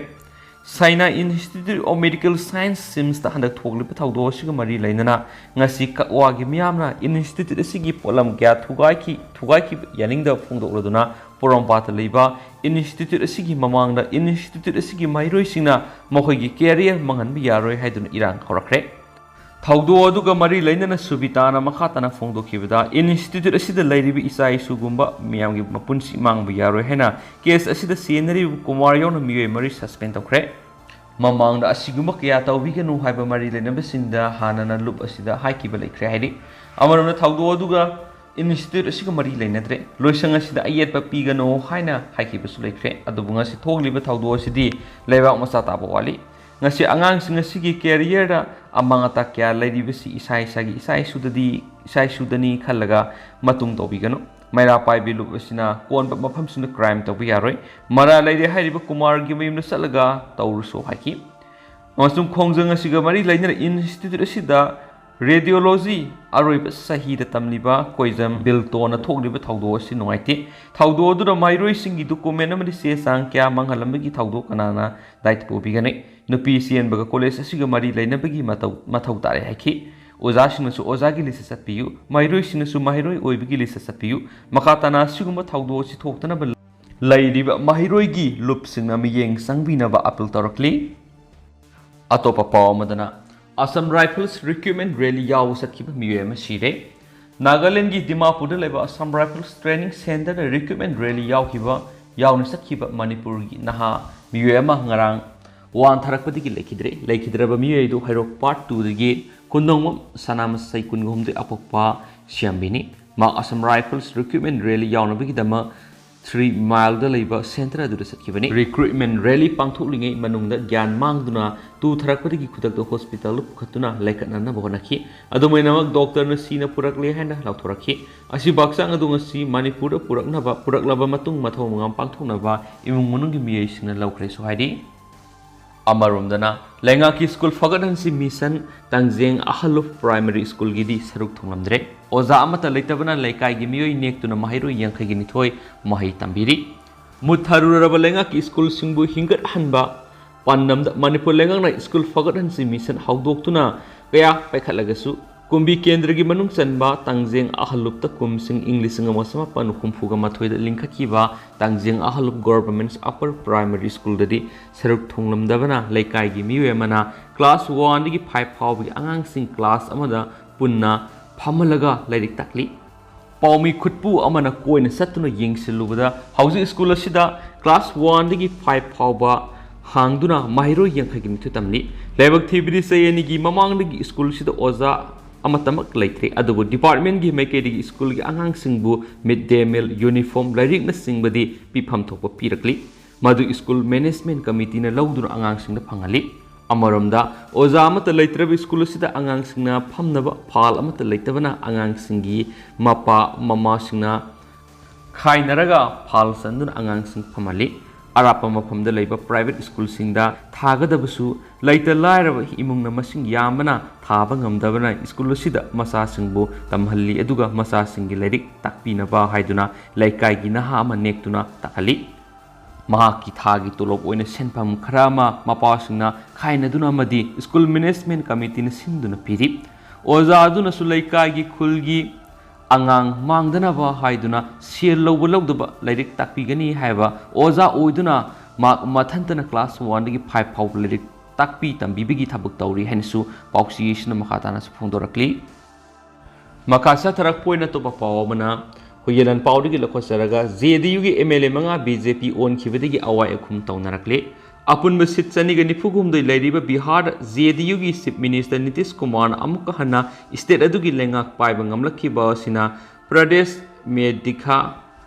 ꯁꯥꯏꯅꯥ ꯏꯟꯁꯇꯤꯇ꯭ꯌꯨꯠ ꯑꯣꯐ ꯃꯦꯗꯤꯀꯦꯜ ꯁꯥꯏꯟꯁ, ꯁꯤꯝꯁꯇ ꯍꯟꯗꯛ ꯊꯣꯛꯂꯤꯕ ꯊꯧꯗꯣꯛ ꯑꯁꯤꯒ ꯃꯔꯤ ꯂꯩꯅꯅ ꯉꯁꯤ ꯀꯛꯋꯥꯒꯤ ꯃꯤꯌꯥꯝꯅ ꯏꯟꯁꯇꯤꯇ꯭ꯌꯨꯠ ꯑꯁꯤꯒꯤ ꯄꯣꯠꯂꯝ ꯀꯌꯥ ꯊꯨꯒꯥꯏꯈꯤ, ꯊꯨꯒꯥꯏꯈꯤꯕ ꯌꯥꯅꯤꯡꯗꯕ ꯐꯣꯡꯗꯣꯛꯂꯗꯨꯅ ꯄꯣꯔꯣꯝꯄꯥꯠꯇ ꯂꯩꯕ ꯏꯟꯁꯇꯤꯇ꯭ꯌꯨꯠ ꯑꯁꯤꯒꯤ ꯃꯃꯥꯡꯗ ꯏꯟꯁꯇꯤꯇ꯭ꯌꯨꯠ ꯑꯁꯤꯒꯤ ꯃꯍꯩꯔꯣꯏꯁꯤꯡꯅ ꯃꯈꯣꯏꯒꯤ ꯀꯦꯔꯤꯌꯔ ꯃꯥꯡꯍꯟꯕ ꯌꯥꯔꯣꯏ ꯍꯥꯏꯗꯨꯅ ꯏꯔꯥꯡ ꯍꯧꯔꯛꯈ꯭ꯔꯦ꯫ ꯊꯧꯗꯣꯛ ꯑꯗꯨꯒ ꯃꯔꯤ ꯂꯩꯅꯅ ꯁꯨꯕꯤꯇꯥꯅ ꯃꯈꯥ ꯇꯥꯅ ꯐꯣꯡꯗꯣꯛꯈꯤꯕꯗ, ꯏꯟꯁꯇꯤꯇ꯭ꯌꯨꯠ ꯑꯁꯤꯗ ꯂꯩꯔꯤꯕ ꯏꯆꯥ ꯏꯁꯨꯒꯨꯝꯕ ꯃꯤꯌꯥꯝꯒꯤ ꯃꯄꯨꯟꯁꯤ ꯃꯥꯡꯕ ꯌꯥꯔꯣꯏ ꯍꯥꯏꯅ ꯀꯦꯁ ꯑꯁꯤꯗ ꯆꯦꯟꯅꯔꯤꯕ ꯀꯨꯃꯥꯔ ꯌꯥꯎꯅ ꯃꯤꯑꯣꯏ ꯃꯔꯤ ꯁꯁꯄꯦꯟ ꯇꯧꯈ꯭ꯔꯦ꯫ ꯃꯃꯥꯡꯗ ꯑꯁꯤꯒꯨꯝꯕ ꯀꯌꯥ ꯇꯧꯕꯤꯒꯅꯨ ꯍꯥꯏꯕ ꯃꯔꯤ ꯂꯩꯅꯕꯁꯤꯡꯗ ꯍꯥꯟꯅꯅ ꯂꯨꯞ ꯑꯁꯤꯗ ꯍꯥꯏꯈꯤꯕ ꯂꯩꯈ꯭ꯔꯦ ꯍꯥꯏꯔꯤ꯫ ꯑꯃꯔꯣꯝꯗ ꯊꯧꯗꯣꯛ ꯑꯗꯨꯒ ꯏꯟꯁꯇꯤꯇ꯭ꯌꯨꯠ ꯑꯁꯤꯒ ꯃꯔꯤ ꯂꯩꯅꯗ꯭ꯔꯦ꯫ ꯂꯣꯏꯁꯪ ꯑꯁꯤꯗ ꯑꯌꯦꯠꯄ ꯄꯤꯒꯅꯨ ꯍꯥꯏꯅ ꯍꯥꯏꯈꯤꯕꯁꯨ ꯂꯩꯈ꯭ꯔꯦ꯫ ꯑꯗꯨꯕꯨ ꯉꯁꯤ ꯊꯣꯛꯂꯤꯕ ꯊꯧꯗꯣꯛ ꯑꯁꯤꯗꯤ ꯂꯩꯕꯥꯛ ꯃꯆꯥ ꯇꯥꯕ ꯋꯥꯠꯂꯤ꯫ ꯉꯁꯤ ꯑꯉꯥꯡꯁꯤꯡ ꯑꯁꯤꯒꯤ ꯀꯦꯔꯤꯌꯔꯗ ꯑꯃꯥꯡ ꯑꯇꯥ ꯀꯌꯥ ꯂꯩꯔꯤꯕꯁꯤ ꯏꯁꯥ ꯏꯁꯥꯒꯤ ꯏꯆꯥ ꯏꯁꯨꯗꯗꯤ, ꯏꯆꯥ ꯏꯁꯨꯗꯅꯤ ꯈꯜꯂꯒ ꯃꯇꯨꯡ ꯇꯧꯕꯤꯒꯅꯨ꯫ ꯃꯩꯔꯥ ꯄꯥꯏꯕꯤ ꯂꯨꯞ ꯑꯁꯤꯅ ꯀꯣꯟꯕ ꯃꯐꯝꯁꯤꯡꯗ ꯀ꯭ꯔꯥꯏꯝ ꯇꯧꯕ ꯌꯥꯔꯣꯏ꯫ ꯃꯔꯥꯜ ꯂꯩꯔꯦ ꯍꯥꯏꯔꯤꯕ ꯀꯨꯃꯥꯔꯒꯤ ꯃꯌꯨꯝꯗ ꯆꯠꯂꯒ ꯇꯧꯔꯨꯁꯨ ꯍꯥꯏꯈꯤ꯫ ꯑꯃꯁꯨꯡ ꯈꯣꯡꯖꯪ ꯑꯁꯤꯒ ꯃꯔꯤ ꯂꯩꯅꯅ ꯏꯟꯁꯇꯤꯇ꯭ꯌꯨꯠ ꯑꯁꯤꯗ ꯔꯦꯗꯤꯑꯣꯂꯣꯖꯤ ꯑꯔꯣꯏꯕ ꯆꯍꯤꯗ ꯇꯝꯂꯤꯕ ꯀꯣꯏꯖꯝ ꯕꯤꯜꯇꯣꯅ ꯊꯣꯛꯂꯤꯕ ꯊꯧꯗꯣꯛ ꯑꯁꯤ ꯅꯨꯡꯉꯥꯏꯇꯦ꯫ ꯊꯧꯗꯣꯛ ꯑꯗꯨꯗ ꯃꯍꯩꯔꯣꯏꯁꯤꯡꯒꯤ ꯗꯣꯀꯨꯃꯦꯟ ꯑꯃꯗꯤ ꯆꯦ ꯆꯥꯡ ꯀꯌꯥ ꯃꯥꯡꯍꯜꯂꯝꯕꯒꯤ ꯊꯧꯗꯣꯛ ꯀꯅꯥꯅ ꯗꯥꯏꯇ ꯄꯨꯕꯤꯒꯅꯤ? ꯅꯨꯄꯤ ꯆꯦꯟꯕꯒ ꯀꯣꯂꯦꯖ ꯑꯁꯤꯒ ꯃꯔꯤ ꯂꯩꯅꯕꯒꯤ ꯃꯇꯧ, ꯃꯊꯧ ꯇꯥꯔꯦ ꯍꯥꯏꯈꯤ꯫ ꯑꯣꯖꯥꯁꯤꯡꯅꯁꯨ ꯑꯣꯖꯥꯒꯤ ꯂꯤꯁꯇ ꯆꯠꯄꯤꯌꯨ, ꯃꯍꯩꯔꯣꯏꯁꯤꯡꯅꯁꯨ ꯃꯍꯩꯔꯣꯏ ꯑꯣꯏꯕꯒꯤ ꯂꯤꯁꯇ ꯆꯠꯄꯤꯌꯨ꯫ ꯃꯈꯥ ꯇꯥꯅ ꯑꯁꯤꯒꯨꯝꯕ ꯊꯧꯗꯣꯛ ꯑꯁꯤ ꯊꯣꯛꯇꯅꯕ ꯂꯩꯔꯤꯕ ꯃꯍꯩꯔꯣꯏꯒꯤ ꯂꯨꯞꯁꯤꯡꯅ ꯃꯤꯠꯌꯦꯡ ꯆꯪꯕꯤꯅꯕ ꯑꯄꯤꯜ ꯇꯧꯔꯛꯂꯤ꯫ ꯑꯇꯣꯞꯄ ꯄꯥꯎ ꯑꯃꯗꯅ, ꯑꯁꯥꯝ ꯔꯥꯏꯐꯜꯁ ꯔꯤꯀ꯭ꯔꯨꯠꯃꯦꯟ ꯔꯦꯂꯤ ꯌꯥꯎꯕ ꯆꯠꯈꯤꯕ ꯃꯤꯑꯣꯏ ꯑꯃ ꯁꯤꯔꯦ꯫ ꯅꯥꯒꯥꯂꯦꯟꯒꯤ ꯗꯤꯃꯥꯄꯨꯔꯗ ꯂꯩꯕ ꯑꯁꯥꯝ ꯔꯥꯏꯐꯜꯁ ꯇ꯭ꯔꯦꯅꯤꯡ ꯁꯦꯟꯇꯔꯗ ꯔꯤꯀ꯭ꯔꯨꯠꯃꯦꯟ ꯔꯦꯂꯤ ꯌꯥꯎꯈꯤꯕ, ꯌꯥꯎꯅ ꯆꯠꯈꯤꯕ ꯃꯅꯤꯄꯨꯔꯒꯤ ꯅꯍꯥ ꯃꯤꯑꯣꯏ ꯑꯃ ꯉꯔꯥꯡ ꯋꯥꯟꯊꯔꯛꯄꯗꯒꯤ ꯂꯩꯈꯤꯗ꯭ꯔꯦ꯫ ꯂꯩꯈꯤꯗ꯭ꯔꯕ ꯃꯤꯑꯣꯏ ꯑꯗꯨ ꯍꯩꯔꯣꯛ ꯄꯥꯔꯠ ꯇꯨꯗꯒꯤ ꯀꯨꯟꯗꯣꯡꯕꯝ ꯁꯅꯥꯃꯆꯩ ꯀꯨꯟꯒꯍꯨꯝꯗꯣꯏ ꯑꯄꯣꯛꯄ ꯁꯤꯌꯥꯝꯕꯤꯅꯤ꯫ ꯃꯍꯥꯛ ꯑꯁꯥꯝ ꯔꯥꯏꯐꯜꯁ ꯔꯤꯀ꯭ꯔꯨꯠꯃꯦꯟ ꯔꯦꯂꯤ ꯌꯥꯎꯅꯕꯒꯤꯗꯃꯛ ꯊ꯭ꯔꯤ ꯃꯥꯏꯜꯗ ꯂꯩꯕ ꯁꯦꯟꯇꯔ ꯑꯗꯨꯗ ꯆꯠꯈꯤꯕꯅꯤ꯫ ꯔꯤꯀ꯭ꯔꯨꯠꯃꯦꯟ ꯔꯦꯂꯤ ꯄꯥꯡꯊꯣꯛꯂꯤꯉꯩ ꯃꯅꯨꯡꯗ ꯒ꯭ꯌꯥꯟ ꯃꯥꯡꯗꯨꯅ ꯇꯨꯊꯔꯛꯄꯗꯒꯤ ꯈꯨꯗꯛꯇ ꯍꯣꯁꯄꯤꯇꯥꯜꯗ ꯄꯨꯈꯠꯇꯨꯅ ꯂꯥꯏꯀꯠꯅꯅꯕ ꯍꯣꯠꯅꯈꯤ꯫ ꯑꯗꯨꯝ ꯑꯣꯏꯅꯃꯛ, ꯗꯣꯛꯇꯔꯅ ꯁꯤꯅ ꯄꯨꯔꯛꯂꯦ ꯍꯥꯏꯅ ꯂꯥꯎꯊꯣꯔꯛꯈꯤ꯫ ꯑꯁꯤꯕꯨ ꯍꯛꯆꯥꯡ ꯑꯗꯨ ꯉꯁꯤ ꯃꯅꯤꯄꯨꯔꯗ ꯄꯨꯔꯛꯅꯕ, ꯄꯨꯔꯛꯂꯕ ꯃꯇꯨꯡ ꯃꯊꯧ ꯃꯉꯝ ꯄꯥꯡꯊꯣꯛꯅꯕ ꯏꯃꯨꯡ ꯃꯅꯨꯡꯒꯤ ꯃꯤꯑꯣꯏꯁꯤꯡꯅ ꯂꯧꯈ꯭ꯔꯦꯁꯨ ꯍꯥꯏꯔꯤ꯫ ꯑꯃꯔꯣꯝꯗꯅ, ꯂꯩꯉꯥꯛꯀꯤ ꯁ꯭ꯀꯨꯜ ꯐꯒꯠꯍꯟꯁꯤ ꯃꯤꯁꯟ ꯇꯥꯡꯖꯦꯡ ꯑꯍꯜꯂꯨꯞ ꯄ꯭ꯔꯥꯏꯃꯔꯤ ꯁ꯭ꯀꯨꯜꯒꯤꯗꯤ ꯁꯔꯨꯛ ꯊꯨꯡꯂꯝꯗ꯭ꯔꯦ꯫ ꯑꯣꯖꯥ ꯑꯃꯠꯇ ꯂꯩꯇꯕꯅ ꯂꯩꯀꯥꯏꯒꯤ ꯃꯤꯑꯣꯏ ꯅꯦꯛꯇꯨꯅ ꯃꯍꯩꯔꯣꯏ ꯌꯥꯡꯈꯩꯒꯤ ꯅꯤꯊꯣꯏ ꯃꯍꯩ ꯇꯝꯕꯤꯔꯤ꯫ ꯃꯨꯠꯊꯔꯨꯔꯕ ꯂꯩꯉꯥꯛꯀꯤ ꯁ꯭ꯀꯨꯜꯁꯤꯡꯕꯨ ꯍꯤꯡꯒꯠꯍꯟꯕ ꯄꯥꯟꯗꯝꯗ ꯃꯅꯤꯄꯨꯔ ꯂꯩꯉꯥꯛꯅ ꯁ꯭ꯀꯨꯜ ꯐꯒꯠꯍꯟꯁꯤ ꯃꯤꯁꯟ ꯍꯧꯗꯣꯛꯇꯨꯅ ꯀꯌꯥ ꯄꯥꯏꯈꯠꯂꯒꯁꯨ, ꯀꯨꯝꯕꯤ ꯀꯦꯟꯗ꯭ꯔꯒꯤ ꯃꯅꯨꯡ ꯆꯟꯕ ꯇꯥꯡꯖꯦꯡ ꯑꯍꯜꯂꯨꯞꯇ ꯀꯨꯝꯁꯤꯡ ꯏꯪ ꯂꯤꯁꯤꯡ ꯑꯃ ꯆꯃꯥꯄꯟ ꯍꯨꯝꯐꯨꯒ ꯃꯥꯊꯣꯏꯗ ꯂꯤꯡꯈꯠꯈꯤꯕ ꯇꯥꯡꯖꯦꯡ ꯑꯍꯜꯂꯨꯞ ꯒꯣꯔꯚꯔꯟꯃꯦꯟꯠ ꯑꯄꯔ ꯄ꯭ꯔꯥꯏꯃꯔꯤ ꯁ꯭ꯀꯨꯜꯗꯗꯤ ꯁꯔꯨꯛ ꯊꯣꯡꯂꯝꯗꯕꯅ ꯂꯩꯀꯥꯏꯒꯤ ꯃꯤꯑꯣꯏ ꯑꯃꯅ ꯀ꯭ꯂꯥꯁ ꯋꯥꯟꯗꯒꯤ ꯐꯥꯏꯚ ꯐꯥꯎꯕꯒꯤ ꯑꯉꯥꯡꯁꯤꯡ ꯀ꯭ꯂꯥꯁ ꯑꯃꯗ ꯄꯨꯟꯅ ꯐꯝꯍꯜꯂꯒ ꯂꯥꯏꯔꯤꯛ ꯇꯥꯛꯂꯤ꯫ ꯄꯥꯎꯃꯤ ꯈꯨꯠꯄꯨ ꯑꯃꯅ ꯀꯣꯏꯅ ꯆꯠꯇꯨꯅ ꯌꯦꯡꯁꯤꯜꯂꯨꯕꯗ ꯍꯧꯖꯤꯛ ꯁ꯭ꯀꯨꯜ ꯑꯁꯤꯗ ꯀ꯭ꯂꯥꯁ ꯋꯥꯟꯗꯒꯤ ꯐꯥꯏꯚ ꯐꯥꯎꯕ ꯍꯥꯡꯗꯨꯅ ꯃꯍꯩꯔꯣꯏ ꯌꯥꯡꯈꯩꯒꯤ ꯃꯤꯊꯨ ꯇꯝꯂꯤ꯫ ꯂꯥꯏꯕꯛ ꯊꯤꯕꯗꯤ ꯆꯍꯤ ꯑꯅꯤꯒꯤ ꯃꯃꯥꯡꯗꯒꯤ ꯁ꯭ꯀꯨꯜꯁꯤꯗ ꯑꯣꯖꯥ ꯑꯃꯠꯇꯃꯛ ꯂꯩꯇ꯭ꯔꯦ꯫ ꯑꯗꯨꯕꯨ ꯗꯤꯄꯥꯔꯠꯃꯦꯟꯒꯤ ꯃꯥꯏꯀꯩꯗꯒꯤ ꯁ꯭ꯀꯨꯜꯒꯤ ꯑꯉꯥꯡꯁꯤꯡꯕꯨ ꯃꯤꯗ ꯗꯦ ꯃꯤꯜ, ꯌꯨꯅꯤꯐꯣꯔꯝ, ꯂꯥꯏꯔꯤꯛꯅꯆꯤꯡꯕꯗꯤ ꯄꯤꯐꯝ ꯊꯣꯛꯄ ꯄꯤꯔꯛꯂꯤ꯫ ꯃꯗꯨ ꯁ꯭ꯀꯨꯜ ꯃꯦꯅꯦꯖꯃꯦꯟ ꯀꯃꯤꯇꯤꯅ ꯂꯧꯗꯨꯅ ꯑꯉꯥꯡꯁꯤꯡꯗ ꯐꯪꯍꯜꯂꯤ꯫ ꯑꯃꯔꯣꯝꯗ, ꯑꯣꯖꯥ ꯑꯃꯠꯇ ꯂꯩꯇ꯭ꯔꯕ ꯁ꯭ꯀꯨꯜ ꯑꯁꯤꯗ ꯑꯉꯥꯡꯁꯤꯡꯅ ꯐꯝꯅꯕ ꯐꯥꯜ ꯑꯃꯠꯇ ꯂꯩꯇꯕꯅ ꯑꯉꯥꯡꯁꯤꯡꯒꯤ ꯃꯄꯥ ꯃꯃꯥꯁꯤꯡꯅ ꯈꯥꯏꯅꯔꯒ ꯐꯥꯜ ꯆꯟꯗꯨꯅ ꯑꯉꯥꯡꯁꯤꯡ ꯐꯝꯍꯜꯂꯤ꯫ ꯑꯔꯥꯞꯄ ꯃꯐꯝꯗ ꯂꯩꯕ ꯄ꯭ꯔꯥꯏꯚꯦꯠ ꯁ꯭ꯀꯨꯜꯁꯤꯡꯗ ꯊꯥꯒꯗꯕꯁꯨ ꯂꯩꯇ ꯂꯥꯏꯔꯕ ꯏꯃꯨꯡꯅ ꯃꯁꯤꯡ ꯌꯥꯝꯕꯅ ꯊꯥꯕ ꯉꯝꯗꯕꯅ ꯁ꯭ꯀꯨꯜ ꯑꯁꯤꯗ ꯃꯆꯥꯁꯤꯡꯕꯨ ꯇꯝꯍꯜꯂꯤ, ꯑꯗꯨꯒ ꯃꯆꯥꯁꯤꯡꯒꯤ ꯂꯥꯏꯔꯤꯛ ꯇꯥꯛꯄꯤꯅꯕ ꯍꯥꯏꯗꯨꯅ ꯂꯩꯀꯥꯏꯒꯤ ꯅꯍꯥ ꯑꯃ ꯅꯦꯛꯇꯨꯅ ꯇꯥꯛꯍꯜꯂꯤ꯫ ꯃꯍꯥꯛꯀꯤ ꯊꯥꯒꯤ ꯇꯣꯂꯣꯞ ꯑꯣꯏꯅ ꯁꯦꯟꯐꯝ ꯈꯔ ꯑꯃ ꯃꯄꯥꯁꯤꯡꯅ ꯈꯥꯏꯅꯗꯨꯅ ꯑꯃꯗꯤ ꯁ꯭ꯀꯨꯜ ꯃꯦꯅꯦꯖꯃꯦꯟ ꯀꯃꯤꯇꯤꯅ ꯁꯤꯟꯗꯨꯅ ꯄꯤꯔꯤ꯫ ꯑꯣꯖꯥ ꯑꯗꯨꯅꯁꯨ ꯂꯩꯀꯥꯏꯒꯤ, ꯈꯨꯜꯒꯤ ꯑꯉꯥꯡ ꯃꯥꯡꯗꯅꯕ ꯍꯥꯏꯗꯨꯅ ꯁꯦꯜ ꯂꯧꯕ ꯂꯧꯗꯕ ꯂꯥꯏꯔꯤꯛ ꯇꯥꯛꯄꯤꯒꯅꯤ ꯍꯥꯏꯕ ꯑꯣꯖꯥ ꯑꯣꯏꯗꯨꯅ ꯃꯍꯥꯛ ꯃꯊꯟꯇꯅ ꯀ꯭ꯂꯥꯁ ꯋꯥꯟꯗꯒꯤ ꯐꯥꯏꯚ ꯐꯥꯎꯕ ꯂꯥꯏꯔꯤꯛ ꯇꯥꯛꯄꯤ ꯇꯝꯕꯤꯕꯒꯤ ꯊꯕꯛ ꯇꯧꯔꯤ ꯍꯥꯏꯅꯁꯨ ꯄꯥꯎꯆꯦ ꯑꯁꯤꯅ ꯃꯈꯥ ꯇꯥꯅꯁꯨ ꯐꯣꯡꯗꯣꯔꯛꯂꯤ꯫ ꯃꯈꯥ ꯆꯠꯊꯔꯛꯄ ꯑꯣꯏꯅ ꯑꯇꯣꯞꯄ ꯄꯥꯎ ꯑꯃꯅ, ꯍꯨꯏꯌꯦꯂꯟ ꯄꯥꯎꯗꯒꯤ ꯂꯧꯈꯠꯆꯔꯒ, ꯖꯦ ꯗꯤ ꯌꯨꯒꯤ ꯑꯦꯝ ꯑꯦꯜ ꯑꯦ ꯃꯉꯥ ꯕꯤ ꯖꯦ ꯄꯤ ꯑꯣꯟꯈꯤꯕꯗꯒꯤ ꯑꯋꯥꯏ ꯑꯈꯨꯝ ꯇꯧꯅꯔꯛꯂꯦ꯫ ꯑꯄꯨꯟꯕ ꯁꯤꯠ ꯆꯅꯤꯒ ꯅꯤꯐꯨ ꯍꯨꯝꯗꯣꯏ ꯂꯩꯔꯤꯕ ꯕꯤꯍꯥꯔꯗ ꯖꯦ ꯗꯤ ꯌꯨꯒꯤ ꯆꯤꯐ ꯃꯤꯅꯤꯁꯇꯔ ꯅꯤꯇꯤꯁ ꯀꯨꯃꯥꯔꯅ ꯑꯃꯨꯛꯀ ꯍꯟꯅ ꯁ꯭ꯇꯦꯠ ꯑꯗꯨꯒꯤ ꯂꯩꯉꯥꯛ ꯄꯥꯏꯕ ꯉꯝꯂꯛꯈꯤꯕ ꯑꯁꯤꯅ ꯄ꯭ꯔꯗꯦꯁ ꯃꯦ ꯗꯤꯈꯥ,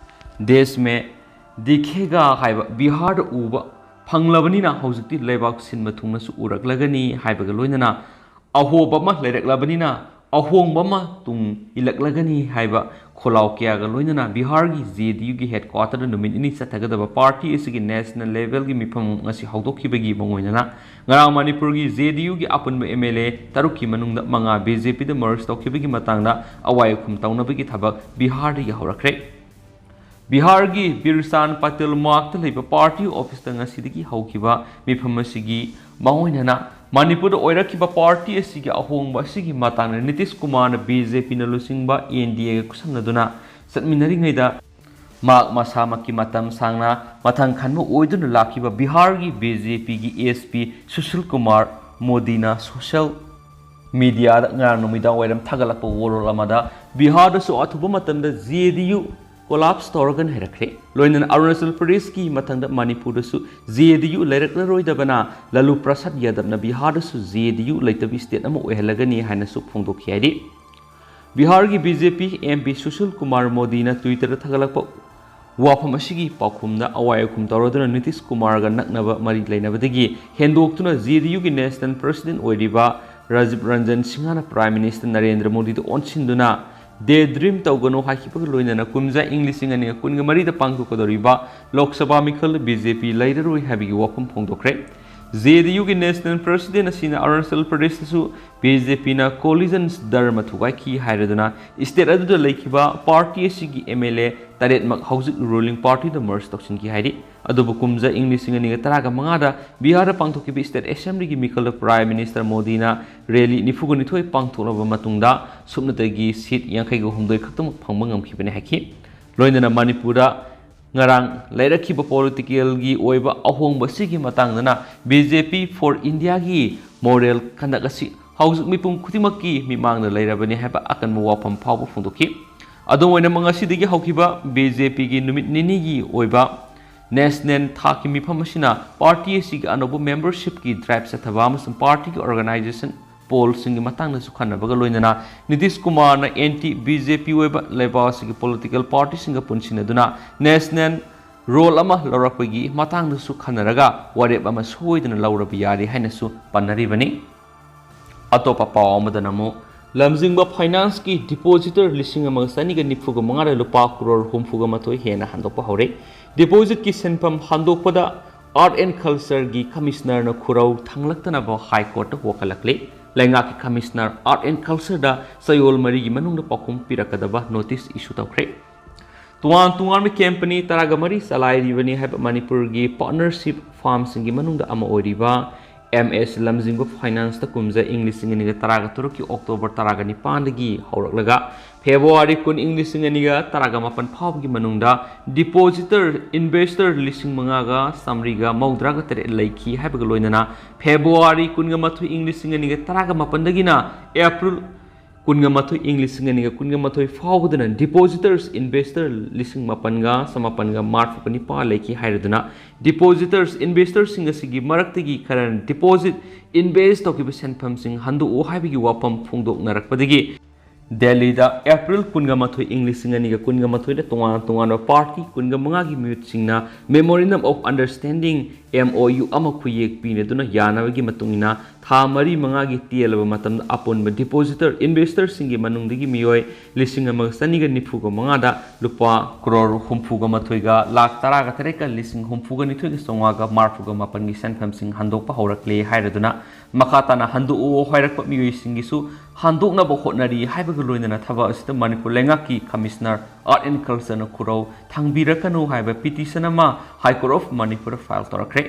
ꯗꯦꯁ ꯃꯦ ꯗꯤꯈꯦꯒꯥ ꯍꯥꯏꯕ ꯕꯤꯍꯥꯔꯗ ꯎꯕ ꯐꯪꯂꯕꯅꯤꯅ ꯍꯧꯖꯤꯛꯇꯤ ꯂꯩꯕꯥꯛ ꯁꯤꯟꯕ ꯊꯨꯡꯅꯁꯨ ꯎꯔꯛꯂꯒꯅꯤ ꯍꯥꯏꯕꯒ ꯂꯣꯏꯅꯅ ꯑꯍꯣꯕ ꯑꯃ ꯂꯩꯔꯛꯂꯕꯅꯤꯅ ꯑꯍꯣꯡꯕ ꯑꯃ ꯇꯨꯡ ꯏꯜꯂꯛꯂꯒꯅꯤ ꯍꯥꯏꯕ ꯈꯣꯜꯂꯥꯎ ꯀꯌꯥꯒ ꯂꯣꯏꯅꯅ ꯕꯤꯍꯥꯔꯒꯤ ꯖꯦ ꯗꯤ ꯌꯨꯒꯤ ꯍꯦꯗꯀ꯭ꯋꯥꯇꯔꯗ ꯅꯨꯃꯤꯠ ꯅꯤꯅꯤ ꯆꯠꯊꯒꯗꯕ ꯄꯥꯔꯇꯤ ꯑꯁꯤꯒꯤ ꯅꯦꯁꯅꯦꯜ ꯂꯦꯚꯦꯜꯒꯤ ꯃꯤꯐꯝ ꯉꯁꯤ ꯍꯧꯗꯣꯛꯈꯤꯕꯒꯤ ꯃꯉꯣꯏꯅꯅ ꯉꯔꯥꯡ ꯃꯅꯤꯄꯨꯔꯒꯤ ꯖꯦ ꯗꯤ ꯌꯨꯒꯤ ꯑꯄꯨꯟꯕ ꯑꯦꯝ ꯑꯦꯜ ꯑꯦ ꯇꯔꯨꯛꯀꯤ ꯃꯅꯨꯡꯗ ꯃꯉꯥ ꯕꯤ ꯖꯦ ꯄꯤꯗ ꯃꯔꯖ ꯇꯧꯈꯤꯕꯒꯤ ꯃꯇꯥꯡꯗ ꯑꯋꯥꯏ ꯑꯈꯨꯝ ꯇꯧꯅꯕꯒꯤ ꯊꯕꯛ ꯕꯤꯍꯥꯔꯗꯒꯤ ꯍꯧꯔꯛꯈ꯭ꯔꯦ꯫ ꯕꯤꯍꯥꯔꯒꯤ ꯕꯤꯔꯆꯥꯟ ꯄꯇꯦꯜ ꯃꯥꯔꯛꯇ ꯂꯩꯕ ꯄꯥꯔꯇꯤ ꯑꯣꯐꯤꯁꯇ ꯉꯁꯤꯗꯒꯤ ꯍꯧꯈꯤꯕ ꯃꯤꯐꯝ ꯑꯁꯤꯒꯤ ꯃꯥꯡꯑꯣꯏꯅꯅ ꯃꯅꯤꯄꯨꯔꯗ ꯑꯣꯏꯔꯛꯈꯤꯕ ꯄꯥꯔꯇꯤ ꯑꯁꯤꯒꯤ ꯑꯍꯣꯡꯕ ꯑꯁꯤꯒꯤ ꯃꯇꯥꯡꯗ ꯅꯤꯇꯤꯁ ꯀꯨꯃꯥꯔꯅ ꯕꯤ ꯖꯦ ꯄꯤꯅ ꯂꯨꯆꯤꯡꯕ ꯑꯦꯟ ꯗꯤ ꯑꯦꯒ ꯈꯨꯠꯁꯝꯅꯗꯨꯅ ꯆꯠꯃꯤꯟꯅꯔꯤꯉꯩꯗ ꯃꯍꯥꯛ ꯃꯁꯥꯃꯛꯀꯤ ꯃꯇꯝ ꯁꯥꯡꯅ ꯃꯊꯪ ꯈꯟꯕ ꯑꯣꯏꯗꯨꯅ ꯂꯥꯛꯈꯤꯕ ꯕꯤꯍꯥꯔꯒꯤ ꯕꯤ ꯖꯦ ꯄꯤꯒꯤ ꯑꯦꯁ ꯄꯤ ꯁꯨꯁꯤꯜ ꯀꯨꯃꯥꯔ ꯃꯣꯗꯤꯅ ꯁꯣꯁꯤꯌꯦꯜ ꯃꯤꯗꯤꯌꯥꯗ ꯉꯔꯥꯡ ꯅꯨꯃꯤꯗꯥꯡ ꯋꯥꯏꯔꯝ ꯊꯥꯒꯠꯂꯛꯄ ꯋꯥꯔꯣꯜ ꯑꯃꯗ ꯕꯤꯍꯥꯔꯗꯁꯨ ꯑꯊꯨꯕ ꯃꯇꯝꯗ ꯖꯦ ꯗꯤ ꯌꯨ ꯀꯣꯂꯥꯞꯁ ꯇꯧꯔꯒꯅꯤ ꯍꯥꯏꯔꯛꯈ꯭ꯔꯦ꯫ ꯂꯣꯏꯅꯅ ꯑꯔꯨꯅꯥꯆꯜ ꯄ꯭ꯔꯗꯦꯁꯀꯤ ꯃꯊꯪꯗ ꯃꯅꯤꯄꯨꯔꯗꯁꯨ ꯖꯦ ꯗꯤ ꯌꯨ ꯂꯩꯔꯛꯂꯔꯣꯏꯗꯕꯅ ꯂꯥꯂꯨ ꯄ꯭ꯔꯁꯥꯗ ꯌꯥꯗꯕꯅ ꯕꯤꯍꯥꯔꯗꯁꯨ ꯖꯦ ꯗꯤ ꯌꯨ ꯂꯩꯇꯕꯤ ꯁ꯭ꯇꯦꯠ ꯑꯃ ꯑꯣꯏꯍꯜꯂꯒꯅꯤ ꯍꯥꯏꯅꯁꯨ ꯐꯣꯡꯗꯣꯛꯈꯤ ꯍꯥꯏꯔꯤ꯫ ꯕꯤꯍꯥꯔꯒꯤ B J P M P Sushil Kumar ꯃꯣꯗꯤꯅ Twitter-ꯗ ꯊꯥꯒꯠꯂꯛꯄ ꯋꯥꯐꯝ ꯑꯁꯤꯒꯤ ꯄꯥꯎꯈꯨꯝꯗ ꯑꯋꯥꯏ ꯑꯈꯨꯝ ꯇꯧꯔꯗꯨꯅ ꯅꯤꯇꯤꯁ ꯀꯨꯃꯥꯔꯒ ꯅꯛꯅꯕ ꯃꯔꯤ ꯂꯩꯅꯕꯗꯒꯤ ꯍꯦꯟꯗꯣꯛꯇꯨꯅ ꯖꯦ ꯗꯤ ꯌꯨꯒꯤ ꯅꯦꯁꯅꯦꯜ ꯄ꯭ꯔꯁꯤꯗꯦꯟ ꯑꯣꯏꯔꯤꯕ ꯔꯥꯖꯤꯕ ꯔꯟꯖꯟ ꯁꯤꯡꯍꯅ ꯄ꯭ꯔꯥꯏꯝ ꯃꯤꯅꯤꯁꯇꯔ ꯅꯔꯦꯟꯗ꯭ꯔ ꯃꯣꯗꯤꯗ ꯑꯣꯟꯁꯤꯟꯗꯨꯅ "ꯗꯦ ꯗ꯭ꯔꯤꯝ ꯇꯧꯒꯅꯨ" ꯍꯥꯏꯈꯤꯕꯒ ꯂꯣꯏꯅꯅ ꯀꯨꯝꯖꯥ ꯏꯪ ꯂꯤꯁꯤꯡ ꯑꯅꯤꯒ ꯀꯨꯟꯒ ꯃꯔꯤꯗ ꯄꯥꯡꯊꯣꯛꯀꯗꯧꯔꯤꯕ ꯂꯣꯛ ꯁꯚꯥ ꯃꯤꯈꯜꯗ ꯕꯤ ꯖꯦ ꯄꯤ ꯂꯩꯔꯔꯣꯏ ꯍꯥꯏꯕꯒꯤ ꯋꯥꯐꯝ ꯐꯣꯡꯗꯣꯛꯈ꯭ꯔꯦ꯫ ꯖꯦ ꯗꯤ ꯌꯨꯒꯤ ꯅꯦꯁꯅꯦꯜ ꯄ꯭ꯔꯁꯤꯗꯦꯟ ꯑꯁꯤꯅ ꯑꯔꯨꯅꯥꯆꯜ ꯄ꯭ꯔꯗꯦꯁꯇꯁꯨ ꯕꯤ ꯖꯦ ꯄꯤꯅ ꯀꯣꯂꯤꯖꯟꯁ ꯙꯔꯃ ꯊꯨꯒꯥꯏꯈꯤ ꯍꯥꯏꯔꯗꯨꯅ ꯁ꯭ꯇꯦꯠ ꯑꯗꯨꯗ ꯂꯩꯈꯤꯕ ꯄꯥꯔꯇꯤ ꯑꯁꯤꯒꯤ ꯑꯦꯝ ꯑꯦꯜ ꯑꯦ ꯇꯔꯦꯠꯃꯛ ꯍꯧꯖꯤꯛ ꯔꯨꯂꯤꯡ ꯄꯥꯔꯇꯤꯗ ꯃꯔꯖ ꯇꯧꯁꯤꯟꯈꯤ ꯍꯥꯏꯔꯤ꯫ ꯑꯗꯨꯕꯨ ꯀꯨꯝꯖꯥ ꯏꯪ ꯂꯤꯁꯤꯡ ꯑꯅꯤꯒ ꯇꯔꯥꯒ ꯃꯉꯥꯗ ꯕꯤꯍꯥꯔꯗ ꯄꯥꯡꯊꯣꯛꯈꯤꯕ ꯁ꯭ꯇꯦꯠ ꯑꯦꯁꯦꯝꯕ꯭ꯂꯤꯒꯤ ꯃꯤꯈꯜꯗ ꯄ꯭ꯔꯥꯏꯝ ꯃꯤꯅꯤꯁꯇꯔ ꯃꯣꯗꯤꯅ ꯔꯦꯂꯤ ꯅꯤꯐꯨꯒ ꯅꯤꯊꯣꯏ ꯄꯥꯡꯊꯣꯛꯂꯕ ꯃꯇꯨꯡꯗ ꯁꯨꯞꯅꯇꯒꯤ ꯁꯤꯠ ꯌꯥꯡꯈꯩꯒ ꯍꯨꯝꯗꯣꯏ ꯈꯛꯇꯃꯛ ꯐꯪꯕ ꯉꯝꯈꯤꯕꯅꯤ ꯍꯥꯏꯈꯤ꯫ ꯂꯣꯏꯅꯅ ꯃꯅꯤꯄꯨꯔꯗ ꯉꯔꯥꯡ ꯂꯩꯔꯛꯈꯤꯕ ꯄꯣꯂꯤꯇꯤꯀꯦꯜꯒꯤ ꯑꯣꯏꯕ ꯑꯍꯣꯡꯕ ꯑꯁꯤꯒꯤ ꯃꯇꯥꯡꯗꯅ ꯕꯤ ꯖꯦ ꯄꯤ for India-ꯒꯤ ꯃꯣꯔꯦꯜ ꯀꯟꯗꯛ ꯑꯁꯤ ꯍꯧꯖꯤꯛ ꯃꯤꯄꯨꯝ ꯈꯨꯗꯤꯡꯃꯛꯀꯤ ꯃꯤꯠꯃꯥꯡꯗ ꯂꯩꯔꯕꯅꯤ ꯍꯥꯏꯕ ꯑꯀꯟꯕ ꯋꯥꯐꯝ ꯐꯥꯎꯕ ꯐꯣꯡꯗꯣꯛꯈꯤ꯫ ꯑꯗꯨꯝ ꯑꯣꯏꯅꯃꯛ, ꯉꯁꯤꯗꯒꯤ ꯍꯧꯈꯤꯕ ꯕꯤ ꯖꯦ ꯄꯤꯒꯤ ꯅꯨꯃꯤꯠ ꯅꯤꯅꯤꯒꯤ ꯑꯣꯏꯕ ꯅꯦꯁꯅꯦꯜ ꯊꯥꯛꯀꯤ ꯃꯤꯐꯝ ꯑꯁꯤꯅ ꯄꯥꯔꯇꯤ ꯑꯁꯤꯒꯤ ꯑꯅꯧꯕ ꯃꯦꯝꯕꯔꯁꯤꯞꯀꯤ ꯗ꯭ꯔꯥꯏꯚ ꯆꯠꯊꯕ ꯑꯃꯁꯨꯡ ꯄꯥꯔꯇꯤꯒꯤ ꯑꯣꯔꯒꯅꯥꯏꯖꯦꯁꯟ ꯄꯣꯜꯁꯤꯡꯒꯤ ꯃꯇꯥꯡꯗꯁꯨ ꯈꯟꯅꯕꯒ ꯂꯣꯏꯅꯅ ꯅꯤꯇꯤꯁ ꯀꯨꯃꯥꯔꯅ ꯑꯦꯟꯇꯤ ꯕꯤ ꯖꯦ ꯄꯤ ꯑꯣꯏꯕ ꯂꯩꯕꯥꯛ ꯑꯁꯤꯒꯤ ꯄꯣꯂꯤꯇꯤꯀꯦꯜ ꯄꯥꯔꯇꯤꯁꯤꯡꯒ ꯄꯨꯟꯁꯤꯟꯅꯗꯨꯅ ꯅꯦꯁꯅꯦꯜ ꯔꯣꯜ ꯑꯃ ꯂꯧꯔꯛꯄꯒꯤ ꯃꯇꯥꯡꯗꯁꯨ ꯈꯟꯅꯔꯒ ꯋꯥꯔꯦꯞ ꯑꯃ ꯁꯣꯏꯗꯅ ꯂꯧꯔꯕ ꯌꯥꯔꯦ ꯍꯥꯏꯅꯁꯨ ꯄꯟꯅꯔꯤꯕꯅꯤ꯫ ꯑꯇꯣꯞꯄ ꯄꯥꯎ ꯑꯃꯗꯅ ꯑꯃꯨꯛ ꯂꯝꯖꯤꯡꯕ ꯐꯥꯏꯅꯥꯟꯁꯀꯤ ꯗꯤꯄꯣꯖꯤꯇꯔ ꯂꯤꯁꯤꯡ ꯑꯃꯒ ꯆꯅꯤꯒ ꯅꯤꯐꯨꯒ ꯃꯉꯥꯗ ꯂꯨꯄꯥ ꯀ꯭ꯔꯣꯔ ꯍꯨꯝꯐꯨꯒ ꯃꯥꯊꯣꯏ ꯍꯦꯟꯅ ꯍꯟꯗꯣꯛꯄ ꯍꯧꯔꯦ꯫ ꯗꯤꯄꯣꯖꯤꯠꯀꯤ ꯁꯦꯟꯐꯝ ꯍꯟꯗꯣꯛꯄꯗ ꯑꯥꯔꯠ ꯑꯦꯟ ꯀꯜꯆꯔꯒꯤ ꯀꯃꯤꯁꯅꯔꯅ ꯈꯨꯔꯧ ꯊꯥꯡꯂꯛꯇꯅꯕ ꯍꯥꯏ ꯀꯣꯔꯠꯇ ꯋꯥꯀꯠꯂꯛꯂꯦ꯫ ꯂꯩꯉꯥꯛꯀꯤ ꯀꯃꯤꯁꯅꯔ ꯑꯥꯔꯠ ꯑꯦꯟ ꯀꯜꯆꯔꯗ ꯆꯌꯣꯜ ꯃꯔꯤꯒꯤ ꯃꯅꯨꯡꯗ ꯄꯥꯎꯈꯨꯝ ꯄꯤꯔꯛꯀꯗꯕ ꯅꯣꯇꯤꯁ ꯏꯁꯨ ꯇꯧꯈ꯭ꯔꯦ꯫ ꯇꯣꯉꯥꯟ ꯇꯣꯉꯥꯟꯕ ꯀꯝꯄꯅꯤ ꯇꯔꯥꯒ ꯃꯔꯤ ꯆꯂꯥꯏꯔꯤꯕꯅꯤ ꯍꯥꯏꯕ ꯃꯅꯤꯄꯨꯔꯒꯤ ꯄꯥꯔꯠꯅꯔꯁꯤꯞ ꯐꯥꯔꯝꯁꯤꯡꯒꯤ ꯃꯅꯨꯡꯗ ꯑꯃ ꯑꯣꯏꯔꯤꯕ ꯑꯦꯝ ꯑꯦꯁ ꯂꯝꯖꯤꯡꯕ ꯐꯥꯏꯅꯥꯟꯁꯇ ꯀꯨꯝꯖꯥ ꯏꯪ ꯂꯤꯁꯤꯡ ꯑꯅꯤꯒ ꯇꯔꯥꯒ ꯇꯔꯨꯛꯀꯤ ꯑꯣꯛꯇꯣꯕꯔ ꯇꯔꯥꯒ ꯅꯤꯄꯥꯟꯗꯒꯤ ꯍꯧꯔꯛꯂꯒ ꯐꯦꯕ꯭ꯔꯨꯋꯥꯔꯤ ꯀꯨꯟ ꯏꯪ ꯂꯤꯁꯤꯡ ꯑꯅꯤꯒ ꯇꯔꯥꯒ ꯃꯥꯄꯟ ꯐꯥꯎꯕꯒꯤ ꯃꯅꯨꯡꯗ ꯗꯤꯄꯣꯖꯤꯇꯔ ꯏꯟꯚꯦꯁꯇꯔ ꯂꯤꯁꯤꯡ ꯃꯉꯥꯒ ꯆꯥꯃꯔꯤꯒ ꯃꯧꯗ꯭ꯔꯥꯒ ꯇꯔꯦꯠ ꯂꯩꯈꯤ ꯍꯥꯏꯕꯒ ꯂꯣꯏꯅꯅ ꯐꯦꯕ꯭ꯔꯨꯋꯥꯔꯤ ꯀꯨꯟꯒ ꯃꯥꯊꯣꯏ ꯏꯪ ꯂꯤꯁꯤꯡ ꯑꯅꯤꯒ ꯇꯔꯥꯒ ꯃꯥꯄꯟꯗꯒꯤꯅ ꯑꯦꯄ꯭ꯔꯤꯜ ꯀꯨꯟꯒ ꯃꯥꯊꯣꯏ ꯏꯪ ꯂꯤꯁꯤꯡ ꯑꯅꯤꯒ ꯀꯨꯟꯒ ꯃꯥꯊꯣꯏ ꯐꯥꯎꯕꯗꯅ depositors, investor ꯂꯤꯁꯤꯡ ꯃꯥꯄꯟꯒ ꯆꯃꯥꯄꯟꯒ ꯃꯔꯤꯐꯨꯒ ꯅꯤꯄꯥꯟ ꯂꯩꯈꯤ ꯍꯥꯏꯔꯗꯨꯅ, depositors, investorꯁꯤꯡ ꯑꯁꯤꯒꯤ ꯃꯔꯛꯇꯒꯤ ꯈꯔꯅ deposit, invest ꯇꯧꯈꯤꯕ ꯁꯦꯟꯐꯝꯁꯤꯡ ꯍꯟꯗꯣꯛꯎ ꯍꯥꯏꯕꯒꯤ ꯋꯥꯐꯝ ꯐꯣꯡꯗꯣꯛꯅꯔꯛꯄꯗꯒꯤ ꯗꯦꯜꯂꯤꯗ ꯑꯦꯄ꯭ꯔꯤꯜ ꯀꯨꯟꯒ ꯃꯥꯊꯣꯏ ꯏꯪ ꯂꯤꯁꯤꯡ ꯑꯅꯤꯒ ꯀꯨꯟꯒ ꯃꯥꯊꯣꯏꯗ ꯇꯣꯉꯥꯟ ꯇꯣꯉꯥꯟꯕ party ꯀꯨꯟꯒ ꯃꯉꯥꯒꯤ ꯃꯤꯍꯨꯠꯁꯤꯡꯅ Memorandum of Understanding, MOU ꯑꯃ ꯈꯨꯌꯦꯛ ꯄꯤꯅꯗꯨꯅ ꯌꯥꯅꯕꯒꯤ ꯃꯇꯨꯡ ꯏꯟꯅ ꯊꯥ ꯃꯔꯤ ꯃꯉꯥꯒꯤ ꯇꯦꯜꯂꯕ ꯃꯇꯝꯗ ꯑꯄꯨꯟꯕ depositor, investorꯁꯤꯡꯒꯤ ꯃꯅꯨꯡꯗꯒꯤ ꯃꯤꯑꯣꯏ ꯂꯤꯁꯤꯡ ꯑꯃꯒ ꯆꯅꯤꯒ ꯅꯤꯐꯨꯒ ꯃꯉꯥꯗ ꯂꯨꯄꯥ ꯀ꯭ꯔꯣꯔ ꯍꯨꯝꯐꯨꯒ ꯃꯥꯊꯣꯏꯒ ꯂꯥꯈ ꯇꯔꯥꯒ ꯇꯔꯦꯠꯀ ꯂꯤꯁꯤꯡ ꯍꯨꯝꯐꯨꯒ ꯅꯤꯊꯣꯏꯒ ꯆꯥꯝꯃꯉꯥꯒ ꯃꯔꯤꯐꯨꯒ ꯃꯥꯄꯟꯒꯤ ꯁꯦꯟꯐꯝꯁꯤꯡ ꯍꯟꯗꯣꯛꯄ ꯍꯧꯔꯛꯂꯦ ꯍꯥꯏꯔꯗꯨꯅ, ꯃꯈꯥ ꯇꯥꯅ ꯍꯟꯗꯣꯛꯎ ꯍꯥꯏꯔꯛꯄ ꯃꯤꯑꯣꯏꯁꯤꯡꯒꯤꯁꯨ ꯍꯟꯗꯣꯛꯅꯕ ꯍꯣꯠꯅꯔꯤ ꯍꯥꯏꯕꯒ ꯂꯣꯏꯅꯅ ꯊꯕꯛ ꯑꯁꯤꯗ ꯃꯅꯤꯄꯨꯔ ꯂꯩꯉꯥꯛꯀꯤ Commissioner Art and Cultureꯅ ꯈꯨꯔꯧ ꯊꯥꯡꯕꯤꯔꯛꯀꯅꯨ ꯍꯥꯏꯕ petition ꯑꯃ High Court of Manipur file ꯇꯧꯔꯛꯈ꯭ꯔꯦ꯫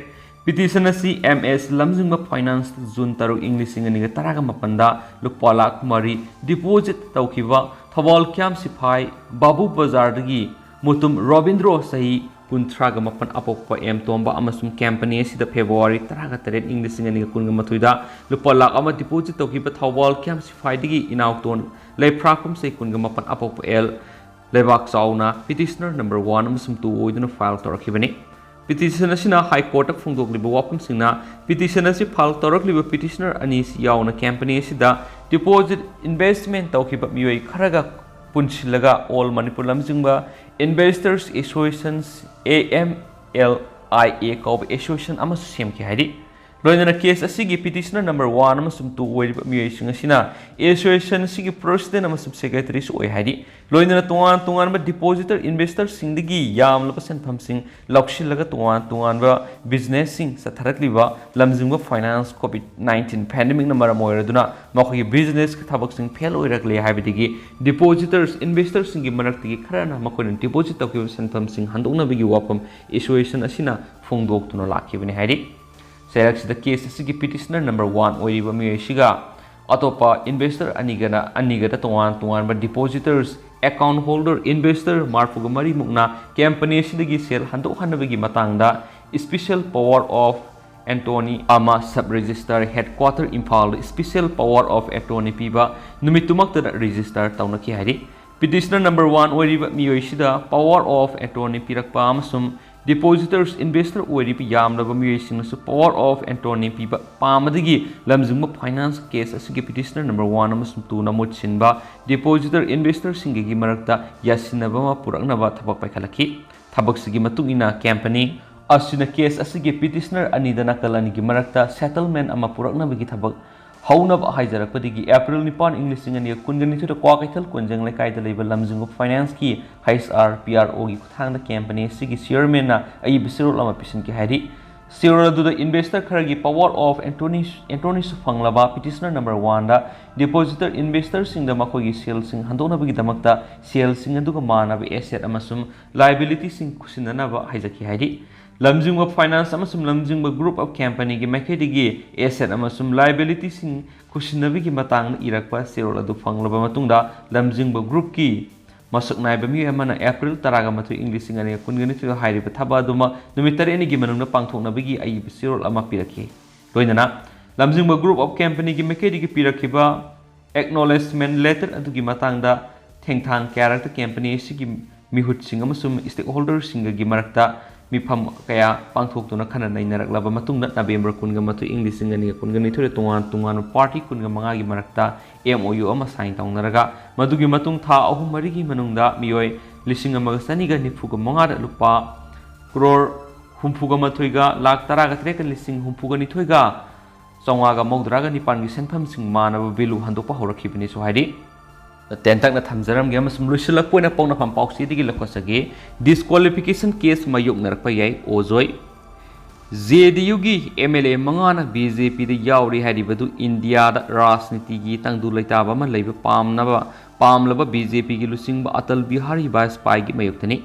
Petition ꯑꯁꯤ M S ꯂꯝꯖꯤꯡꯕ Finance ꯖꯨꯟ ꯇꯔꯨꯛ ꯏꯪ ꯂꯤꯁꯤꯡ ꯑꯅꯤꯒ ꯇꯔꯥꯒ ꯃꯥꯄꯟꯗ ꯂꯨꯄꯥ ꯂꯥꯈ ꯃꯔꯤ deposit ꯇꯧꯈꯤꯕ ꯊꯧꯕꯥꯜ ꯀ꯭ꯌꯥꯝ ꯁꯤꯐꯥꯏ ꯕꯥꯕꯨ ꯕꯖꯥꯔꯗꯒꯤ ꯃꯨꯇꯨꯝ ꯔꯣꯕꯤꯟꯗ꯭ꯔꯣ ꯆꯍꯤ ꯀꯨꯟꯊ꯭ꯔꯥꯒ ꯃꯥꯄꯟ ꯑꯄꯣꯛꯄ ꯑꯦꯝ ꯇꯣꯝꯕ ꯑꯃꯁꯨꯡ company ꯑꯁꯤꯗ ꯐꯦꯕ꯭ꯔꯨꯋꯥꯔꯤ ꯇꯔꯥꯒ ꯇꯔꯦꯠ ꯏꯪ ꯂꯤꯁꯤꯡ ꯑꯅꯤꯒ ꯀꯨꯟꯒ ꯃꯥꯊꯣꯏꯗ ꯂꯨꯄꯥ ꯂꯥꯈ ꯑꯃ deposit ꯇꯧꯈꯤꯕ ꯊꯧꯕꯥꯜ ꯀ꯭ꯌꯥꯝ ꯁꯤꯐꯥꯏꯗꯒꯤ ꯏꯅꯥꯎꯇꯣꯟ ꯂꯩꯐ꯭ꯔꯥꯀꯨꯝ ꯆꯍꯤ ꯀꯨꯟꯒ ꯃꯥꯄꯟ ꯑꯄꯣꯛꯄ ꯑꯦꯜ ꯂꯩꯕꯥꯛ ꯆꯥꯎꯅ petitioner number one ꯑꯃꯁꯨꯡ two ꯑꯣꯏꯗꯨꯅ file ꯇꯧꯔꯛꯈꯤꯕꯅꯤ꯫ Petition ꯑꯁꯤꯅ High Courtꯇ ꯐꯣꯡꯗꯣꯛꯂꯤꯕ ꯋꯥꯐꯝꯁꯤꯡꯅ, petition ꯑꯁꯤ file ꯇꯧꯔꯛꯂꯤꯕ petitioner ꯑꯅꯤꯁꯤ ꯌꯥꯎꯅ company ꯑꯁꯤꯗ deposit, investment ꯇꯧꯈꯤꯕ ꯃꯤꯑꯣꯏ ꯈꯔꯒ ꯄꯨꯟꯁꯤꯜꯂꯒ All Manipur ꯂꯝꯖꯤꯡꯕ Investors Associations, A M L I A ꯀꯧꯕ association ꯑꯃꯁꯨ ꯁꯦꯝꯈꯤ ꯍꯥꯏꯔꯤ꯫ ꯂꯣꯏꯅꯅ case ꯑꯁꯤꯒꯤ petitioner number one ꯑꯃꯁꯨꯡ two ꯑꯣꯏꯔꯤꯕ ꯃꯤꯑꯣꯏꯁꯤꯡ ꯑꯁꯤꯅ association ꯑꯁꯤꯒꯤ president ꯑꯃꯁꯨꯡ secretaryꯁꯨ ꯑꯣꯏ ꯍꯥꯏꯔꯤ꯫ ꯂꯣꯏꯅꯅ ꯇꯣꯉꯥꯟ ꯇꯣꯉꯥꯟꯕ depositor, investorꯁꯤꯡꯗꯒꯤ ꯌꯥꯝꯂꯕ ꯁꯦꯟꯐꯝꯁꯤꯡ ꯂꯧꯁꯤꯜꯂꯒ ꯇꯣꯉꯥꯟ ꯇꯣꯉꯥꯟꯕ businessꯁꯤꯡ ꯆꯠꯊꯔꯛꯂꯤꯕ ꯂꯝꯖꯤꯡꯕ Finance COVID nineteen pandemicꯅ ꯃꯔꯝ ꯑꯣꯏꯔꯗꯨꯅ ꯃꯈꯣꯏꯒꯤ business ꯊꯕꯛꯁꯤꯡ fail ꯑꯣꯏꯔꯛꯂꯦ ꯍꯥꯏꯕꯗꯒꯤ depositors, investorꯁꯤꯡꯒꯤ ꯃꯔꯛꯇꯒꯤ ꯈꯔꯅ ꯃꯈꯣꯏꯅ deposit ꯇꯧꯈꯤꯕ ꯁꯦꯟꯐꯝꯁꯤꯡ ꯍꯟꯗꯣꯛꯅꯕꯒꯤ ꯋꯥꯐꯝ association ꯑꯁꯤꯅ ꯐꯣꯡꯗꯣꯛꯇꯨꯅ ꯂꯥꯛꯈꯤꯕꯅꯤ ꯍꯥꯏꯔꯤ꯫ ꯆꯩꯔꯛꯁꯤꯗ case ꯑꯁꯤꯒꯤ petitioner number one ꯑꯣꯏꯔꯤꯕ ꯃꯤꯑꯣꯏꯁꯤꯒ ꯑꯇꯣꯞꯄ investor ꯑꯅꯤꯒꯅ, ꯑꯅꯤꯒꯗ ꯇꯣꯉꯥꯟ ꯇꯣꯉꯥꯟꯕ depositors, account holder, investor ꯃꯔꯤꯐꯨꯒ ꯃꯔꯤꯃꯨꯛꯅ company ꯑꯁꯤꯗꯒꯤ ꯁꯦꯜ ꯍꯟꯗꯣꯛꯍꯟꯅꯕꯒꯤ ꯃꯇꯥꯡꯗ special power of ꯑꯦꯟꯇꯣꯅꯤ ꯑꯃ, Sub Registrar, Headquarter, ꯏꯝꯐꯥꯜꯗ special power of attorney ꯄꯤꯕ ꯅꯨꯃꯤꯠꯇꯨꯃꯛꯇꯗ register ꯇꯧꯅꯈꯤ ꯍꯥꯏꯔꯤ꯫ Petitioner number one ꯑꯣꯏꯔꯤꯕ ꯃꯤꯑꯣꯏꯁꯤꯗ power of attorney ꯄꯤꯔꯛꯄ ꯑꯃꯁꯨꯡ depositors, investor ꯑꯣꯏꯔꯤꯕ ꯌꯥꯝꯂꯕ ꯃꯤꯑꯣꯏꯁꯤꯡꯅꯁꯨ power of attorney ꯄꯤꯕ ꯄꯥꯝꯕꯗꯒꯤ ꯂꯝꯖꯤꯡꯕ finance case ꯑꯁꯤꯒꯤ petitioner number one ꯑꯃꯁꯨꯡ two ꯅ ꯃꯍꯨꯠ ꯁꯤꯟꯕ depositor, investorꯁꯤꯡꯒꯤ ꯃꯔꯛꯇ ꯌꯥꯁꯤꯟꯅꯕ ꯑꯃ ꯄꯨꯔꯛꯅꯕ ꯊꯕꯛ ꯄꯥꯏꯈꯠꯂꯛꯈꯤ꯫ ꯊꯕꯛꯁꯤꯒꯤ ꯃꯇꯨꯡ ꯏꯟꯅ, company ꯑꯁꯤꯅ case ꯑꯁꯤꯒꯤ petitioner ꯑꯅꯤꯗ ꯅꯥꯀꯜ ꯑꯅꯤꯒꯤ ꯃꯔꯛꯇ settlement ꯑꯃ ꯄꯨꯔꯛꯅꯕꯒꯤ ꯊꯕꯛ ꯍꯧꯅꯕ ꯍꯥꯏꯖꯔꯛꯄꯗꯒꯤ, April ꯅꯤꯄꯥꯟ, ꯏꯪ ꯂꯤꯁꯤꯡ ꯑꯅꯤꯒ ꯀꯨꯟꯒ ꯅꯤꯊꯣꯏꯗ ꯀ꯭ꯋꯥꯀꯩꯊꯦꯜ ꯀꯣꯟꯖꯪ ꯂꯩꯀꯥꯏꯗ ꯂꯩꯕ ꯂꯝꯖꯤꯡꯕ financeꯀꯤ H R P R Oꯒꯤ ꯈꯨꯠꯊꯥꯡꯗ company ꯑꯁꯤꯒꯤ chairmanꯅ ꯑꯏꯕ ꯆꯦꯔꯣꯜ ꯑꯃ ꯄꯤꯁꯤꯟꯈꯤ ꯍꯥꯏꯔꯤ꯫ ꯆꯦꯔꯣꯜ ꯑꯗꯨꯗ investor ꯈꯔꯒꯤ power of attorney, attorneyꯁꯨ ꯐꯪꯂꯕ petitioner number oneꯗ depositor, investorꯁꯤꯡꯗ ꯃꯈꯣꯏꯒꯤ ꯁꯦꯜꯁꯤꯡ ꯍꯟꯗꯣꯛꯅꯕꯒꯤꯗꯃꯛꯇ ꯁꯦꯜꯁꯤꯡ ꯑꯗꯨꯒ ꯃꯥꯟꯅꯕ asset ꯑꯃꯁꯨꯡ liabilityꯁꯤꯡ ꯈꯨꯠꯁꯤꯟꯅꯅꯕ ꯍꯥꯏꯖꯈꯤ ꯍꯥꯏꯔꯤ꯫ ꯂꯝꯖꯤꯡꯕ finance ꯑꯃꯁꯨꯡ ꯂꯝꯖꯤꯡꯕ group of companyꯒꯤ ꯃꯥꯏꯀꯩꯗꯒꯤ asset ꯑꯃꯁꯨꯡ liabilityꯁꯤꯡ ꯈꯨꯠꯁꯤꯟꯅꯕꯒꯤ ꯃꯇꯥꯡꯗ ꯏꯔꯛꯄ ꯆꯦꯔꯣꯜ ꯑꯗꯨ ꯐꯪꯂꯕ ꯃꯇꯨꯡꯗ, ꯂꯝꯖꯤꯡꯕ groupꯀꯤ ꯃꯁꯛ ꯅꯥꯏꯕ ꯃꯤꯑꯣꯏ ꯑꯃꯅ April ꯇꯔꯥꯃꯥꯊꯣꯏ, ꯏꯪ ꯂꯤꯁꯤꯡ ꯑꯅꯤꯒ ꯀꯨꯟꯒ ꯅꯤꯊꯣꯏꯗ ꯍꯥꯏꯔꯤꯕ ꯊꯕꯛ ꯑꯗꯨꯃꯛ ꯅꯨꯃꯤꯠ ꯇꯔꯦꯠꯅꯤꯒꯤ ꯃꯅꯨꯡꯗ ꯄꯥꯡꯊꯣꯛꯅꯕꯒꯤ ꯑꯏꯕ ꯆꯦꯔꯣꯜ ꯑꯃ ꯄꯤꯔꯛꯈꯤ꯫ ꯂꯣꯏꯅꯅ ꯂꯝꯖꯤꯡꯕ group of companyꯒꯤ ꯃꯥꯏꯀꯩꯗꯒꯤ ꯄꯤꯔꯛꯈꯤꯕ acknowledgement letter ꯑꯗꯨꯒꯤ ꯃꯇꯥꯡꯗ ꯊꯦꯡꯊꯥꯡ ꯀꯌꯥꯔꯛꯇ company ꯑꯁꯤꯒꯤ ꯃꯤꯍꯨꯠꯁꯤꯡ ꯑꯃꯁꯨꯡ stakeholderꯁꯤꯡꯒꯒꯤ ꯃꯔꯛꯇ ꯃꯤꯐꯝ ꯀꯌꯥ ꯄꯥꯡꯊꯣꯛꯇꯨꯅ ꯈꯟꯅ ꯅꯩꯅꯔꯛꯂꯕ ꯃꯇꯨꯡꯗ, November ꯀꯨꯟꯒ ꯃꯥꯊꯣꯏ, ꯏꯪ ꯂꯤꯁꯤꯡ ꯑꯅꯤꯒ ꯀꯨꯟꯒ ꯅꯤꯊꯣꯏꯗ ꯇꯣꯉꯥꯟ ꯇꯣꯉꯥꯟꯕ party ꯀꯨꯟꯒ ꯃꯉꯥꯒꯤ ꯃꯔꯛꯇ M O U ꯑꯃ sign ꯇꯧꯅꯔꯒ, ꯃꯗꯨꯒꯤ ꯃꯇꯨꯡ ꯊꯥ ꯑꯍꯨꯝ ꯃꯔꯤꯒꯤ ꯃꯅꯨꯡꯗ ꯃꯤꯑꯣꯏ ꯂꯤꯁꯤꯡ ꯑꯃꯒ ꯆꯅꯤꯒ ꯅꯤꯐꯨꯒ ꯃꯉꯥꯗ ꯂꯨꯄꯥ crore ꯍꯨꯝꯐꯨꯒ ꯃꯥꯊꯣꯏꯒ ꯂꯥꯈ ꯇꯔꯥꯒ ꯇꯔꯦꯠꯀ ꯂꯤꯁꯤꯡ ꯍꯨꯝꯐꯨꯒ ꯅꯤꯊꯣꯏꯒ ꯆꯥꯝꯃꯉꯥꯒ ꯃꯧꯗ꯭ꯔꯥꯒ ꯅꯤꯄꯥꯟꯒꯤ ꯁꯦꯟꯐꯝꯁꯤꯡ ꯃꯥꯟꯅꯕ value ꯍꯟꯗꯣꯛꯄ ꯍꯧꯔꯛꯈꯤꯕꯅꯤꯁꯨ ꯍꯥꯏꯔꯤ꯫ ꯇꯦꯟꯇꯛꯅ ꯊꯝꯖꯔꯝꯒꯦ ꯑꯃꯁꯨꯡ ꯂꯣꯏꯁꯤꯜꯂꯛꯄ ꯑꯣꯏꯅ ꯄꯥꯎꯅꯐꯝ ꯄꯥꯎꯆꯦꯗꯒꯤ ꯂꯧꯈꯠꯆꯒꯦ꯫ Disqualification case ꯃꯥꯌꯣꯛꯅꯔꯛꯄ ꯌꯥꯏ ꯑꯣꯖꯣꯏ꯫ J D Uꯒꯤ M L A ꯃꯉꯥꯅ B J Pꯗ ꯌꯥꯎꯔꯤ ꯍꯥꯏꯔꯤꯕꯗꯨ ꯏꯟꯗꯤꯌꯥꯗ ꯔꯥꯖꯅꯤꯇꯤꯒꯤ ꯇꯪꯗꯨ ꯂꯩꯇꯥꯕ ꯑꯃ ꯂꯩꯕ ꯄꯥꯝꯅꯕ, ꯄꯥꯝꯂꯕ B J Pꯒꯤ ꯂꯨꯆꯤꯡꯕ ꯑꯇꯜ ꯕꯤꯍꯥꯔꯤ ꯕꯥꯖꯄꯥꯏꯒꯤ ꯃꯥꯌꯣꯛꯇꯅꯤ꯫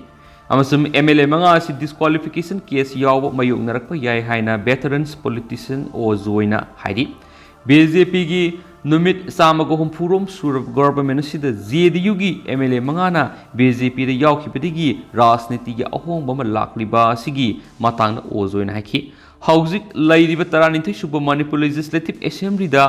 ꯑꯃꯁꯨꯡ M L A ꯃꯉꯥ ꯑꯁꯤ disqualification case ꯌꯥꯎꯕ ꯃꯥꯌꯣꯛꯅꯔꯛꯄ ꯌꯥꯏ ꯍꯥꯏꯅ veterans politician ꯑꯣꯖꯣꯏꯅ ꯍꯥꯏꯔꯤ꯫ B J Pꯒꯤ ꯅꯨꯃꯤꯠ ꯆꯥꯝꯃꯒ ꯍꯨꯝꯐꯨꯔꯣꯝ ꯁꯨꯔꯕ government ꯑꯁꯤꯗ J D Uꯒꯤ M L A ꯃꯉꯥꯅ B J Pꯗ ꯌꯥꯎꯈꯤꯕꯗꯒꯤ ꯔꯥꯖꯅꯤꯇꯤꯒꯤ ꯑꯍꯣꯡꯕ ꯑꯃ ꯂꯥꯛꯂꯤꯕ ꯑꯁꯤꯒꯤ ꯃꯇꯥꯡꯗ ꯑꯣꯖꯣꯏꯅ ꯍꯥꯏꯈꯤ꯫ ꯍꯧꯖꯤꯛ ꯂꯩꯔꯤꯕ ꯇꯔꯥꯅꯤꯊꯣꯏ ꯁꯨꯕ ꯃꯅꯤꯄꯨꯔ ꯂꯦꯖꯤꯁꯂꯦꯇꯤꯚ ꯑꯦꯁꯦꯝꯕ꯭ꯂꯤꯗ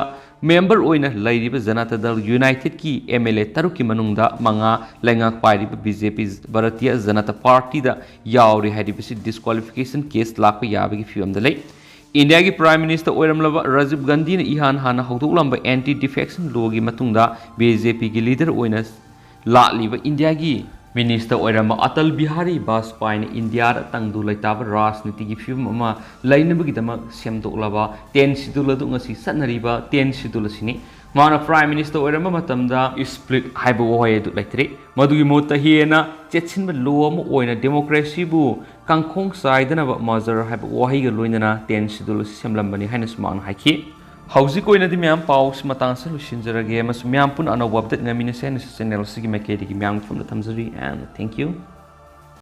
ꯃꯦꯝꯕꯔ ꯑꯣꯏꯅ ꯂꯩꯔꯤꯕ ꯖꯅꯇꯥ ꯗꯜ ꯌꯨꯅꯥꯏꯇꯦꯗꯀꯤ ꯑꯦꯝ ꯑꯦꯜ ꯑꯦ ꯇꯔꯨꯛꯀꯤ ꯃꯅꯨꯡꯗ ꯃꯉꯥ ꯂꯩꯉꯥꯛ ꯄꯥꯏꯔꯤꯕ ꯕꯤ ꯖꯦ ꯄꯤ, ꯚꯥꯔꯇꯤꯌ ꯖꯅꯇꯥ ꯄꯥꯔꯇꯤꯗ ꯌꯥꯎꯔꯤ ꯍꯥꯏꯔꯤꯕꯁꯤ ꯗꯤꯁꯀ꯭ꯋꯥꯂꯤꯐꯤꯀꯦꯁꯟ ꯀꯦꯁ ꯂꯥꯛꯄ ꯌꯥꯕꯒꯤ ꯐꯤꯕꯝꯗ ꯂꯩ꯫ ꯏꯟꯗꯤꯌꯥꯒꯤ ꯄ꯭ꯔꯥꯏꯝ ꯃꯤꯅꯤꯁꯇꯔ ꯑꯣꯏꯔꯝꯂꯕ ꯔꯥꯖꯤꯕ ꯒꯥꯟꯙꯤꯅ ꯏꯍꯥꯟ ꯍꯥꯟꯅ ꯍꯧꯗꯣꯛꯂꯝꯕ ꯑꯦꯟꯇꯤ ꯗꯤꯐꯦꯛꯁꯟ ꯂꯣꯒꯤ ꯃꯇꯨꯡꯗ ꯕꯤ ꯖꯦ ꯄꯤꯒꯤ ꯂꯤꯗꯔ ꯑꯣꯏꯅ ꯂꯥꯛꯂꯤꯕ ꯏꯟꯗꯤꯌꯥꯒꯤ ꯃꯤꯅꯤꯁꯇꯔ ꯑꯣꯏꯔꯝꯕ ꯑꯇꯜ ꯕꯤꯍꯥꯔꯤ ꯕꯥꯖꯄꯥꯏꯅ ꯏꯟꯗꯤꯌꯥꯗ ꯇꯪꯗꯨ ꯂꯩꯇꯥꯕ ꯔꯥꯖꯅꯤꯇꯤꯒꯤ ꯐꯤꯕꯝ ꯑꯃ ꯂꯩꯅꯕꯒꯤꯗꯃꯛ ꯁꯦꯝꯗꯣꯛꯂꯕ ꯇꯦꯟ ꯁꯤꯗꯨꯜ ꯑꯗꯨ ꯉꯁꯤ ꯆꯠꯅꯔꯤꯕ ꯇꯦꯟ ꯁꯤꯗꯨꯜ ꯑꯁꯤꯅꯤ꯫ ꯃꯥꯅ ꯄ꯭ꯔꯥꯏꯝ ꯃꯤꯅꯤꯁꯇꯔ ꯑꯣꯏꯔꯝꯕ ꯃꯇꯝꯗ ꯁ꯭ꯄ꯭ꯂꯤꯠ ꯍꯥꯏꯕ ꯋꯥꯍꯩ ꯑꯗꯨ ꯂꯩꯇ꯭ꯔꯤ꯫ ꯃꯗꯨꯒꯤ ꯃꯍꯨꯠꯇ ꯍꯦꯟꯅ ꯆꯦꯠꯁꯤꯟꯕ ꯂꯣ ꯑꯃ ꯑꯣꯏꯅ ꯗꯦꯃꯣꯀ꯭ꯔꯦꯁꯤꯕꯨ ꯀꯥꯡꯈꯣꯡ ꯆꯥꯏꯗꯅꯕ ꯃꯔꯖꯔ ꯍꯥꯏꯕ ꯋꯥꯍꯩꯒ ꯂꯣꯏꯅꯅ ꯇꯦꯟ ꯁꯤꯗꯨꯜ ꯑꯁꯤ ꯁꯦꯝꯂꯝꯕꯅꯤ ꯍꯥꯏꯅꯁꯨ ꯃꯍꯥꯛꯅ ꯍꯥꯏꯈꯤ꯫ ꯍꯧꯖꯤꯛ ꯑꯣꯏꯅꯗꯤ ꯃꯌꯥꯝ ꯄꯥꯎꯁꯤ ꯃꯇꯥꯡ ꯑꯁꯤꯗ ꯂꯣꯏꯁꯤꯟꯖꯔꯒꯦ ꯑꯃꯁꯨꯡ ꯃꯌꯥꯝ ꯄꯨꯟꯅ ꯑꯅꯧꯕ ꯑꯞꯗꯦꯠ ꯉꯥꯏꯃꯤꯟꯅꯁꯦ ꯍꯥꯏꯅꯁꯨ ꯆꯦꯅꯦꯜ ꯑꯁꯤꯒꯤ ꯃꯥꯏꯀꯩꯗꯒꯤ ꯃꯌꯥꯝꯒꯤ ꯃꯐꯝꯗ ꯊꯝꯖꯔꯤ, and thank you꯫